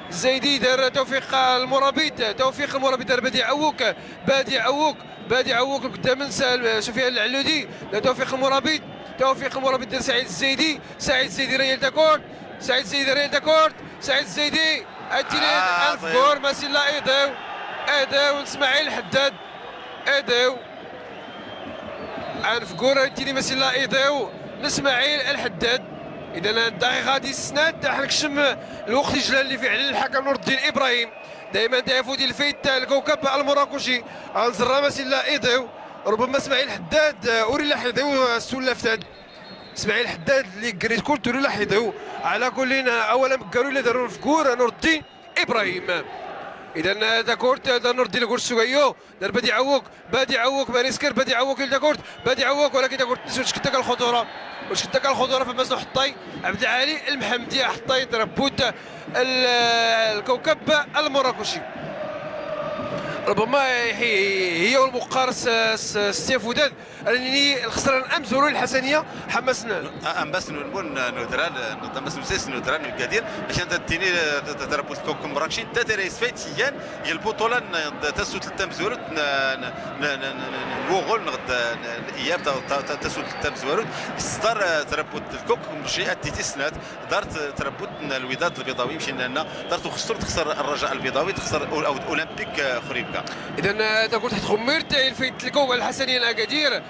الزيدي دار توفيق المرابط. توفيق المرابط دار بديع عوك. بديع عوك. بديع عوك قدام نسال سفيان العلودي. دار توفيق المرابط. توفيق المرابط دار سعيد الزيدي. سعيد الزيدي ريال تاكورت. سعيد الزيدي ريال تاكورت. سعيد الزيدي. أتيلي آه، أنف طيب. جور ماسيلا إيديو. إيديو إسماعيل حداد. إيديو. أنف جور أتيلي ماسيلا إيديو. إسماعيل الحداد. إذا الدقيقة غادي سنات، راح نكشم الوقت يجلى اللي فيه على الحكم نور الدين إبراهيم. دايمًا دافو ديال الفيت الكوكب المراكشي. أنزر ماسيلا إيديو. ربما إسماعيل حداد، آه، أوري لا حيديو، آه، السولة فتاد. إسماعيل حداد اللي قريت كورتو لا حيديو. على كل، آه، أولا مقالو اللي دارو في كورة نور الدين إبراهيم. إذا، آه، دا كورت، آه، دا نور الدين كورت سوغايو. دار بديع عوك، بديع عوك، ماريسكر، بديع عوك، إلى كورت، بديع عوك، ولكن دا كورت نسو شكتك الخطورة. وشكتك الخطورة فما حطي. عبد العالي المحمدي حطي ضرب بوت ال-، الكوكب المراكشي. ربما هي، هي والمقارس، آه، س-، ستيف وداد. راني الخسران أمس ورو الحسنية حمسنا. أمس نون نودرال، أمس نسيس نودرال نقدير. عشان تديني، آه، تربوت كوكم مراكشي. تا ترى سفيت سيان، هي البطولة ن-، تسوت التمزورت، ن-، ن-، وغول نغد، ن-، الإياب تا-، تا-، تا-، تسوت التمزورت. ستار، آه، تربوت الكوك، مشي أتيتي سنات. دارت تربوت الوداد البيضاوي، مشينا لنا. دارت وخسر، تخسر الرجاء البيضاوي، تخسر أول-، أو-، أولمبيك، آه، خريبكا. إذا، آه، تاكل تحت خمير، تاع الفيت الكوكب الحسنية الأكادير.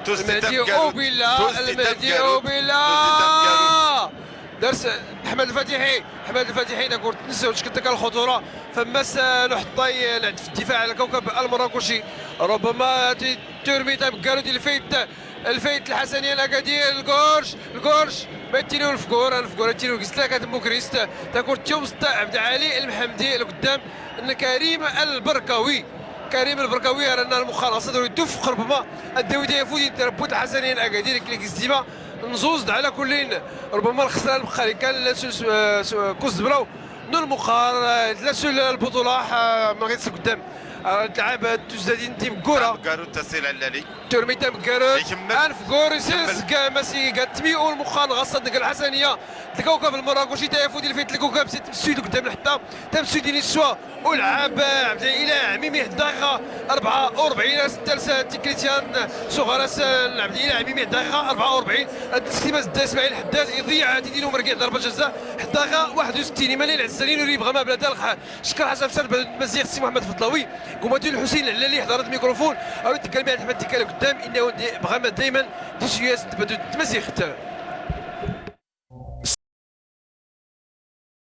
المهدي أوبيلا، المهدي أوبيلا. درس أحمد الفاتحي، أحمد الفاتحي، نقول تنسى وش كنت كان الخطورة. فماس نحطي نعد في الدفاع على الكوكب المراكشي. ربما تي-، ترمي تاع مكارو ديال الفيت، الفيت الحسنية الأكادير، الكورش، الكورش، ما يتينو الفكور، الفكور يتينو قلت لك هاد الموكريست، تاكل تيوم ستة عبد العالي المحمدي لقدام، إن كريم البركاوي. كريم البركاوي رانا المخالصة دوري دوف قرب ما الداويدية فوزي تربوت الحسنية الأكادير كليك الزيمة. نزوز على كلين. ربما الخسران بقى كان لا سوس، آه، سو-، كوز بلاو. نو المخار، آه، لا سول البطولة، آه، ما غيتس قدام. تلعب تزدادين تيم كورة. كارو تسيل علالي. تورمي تام كارو. يكمل. أنف كورو يكمل. سيس كا ماسي كا تمي أول مخان غصة دقل حسنية. تلقاو كا في المراكشي تايفو ديال فين تلقاو كا بسيت مسويد قدام الحطة. تام سويدي نسوا. ولعب عبد الإله عميمي حداغا أربعة وأربعين ستة لسا تكريتيان صغرى سا عبد الإله عميمي حداغا أربعة وأربعين. التسليمة زدا إسماعيل حداد يضيع تيدينو مرقع ضربة جزاء حداغا واحد وستين ملي العزالين يريب غما بلا دالخ. شكر حسن فساد بلد المزيغ سي محمد فضلاوي. قوماتي الحسين اللي حضرت الميكروفون. او يتكلم احمد ديكال قدام انه دي بغا دائما دي سياس تبدو المزيغ.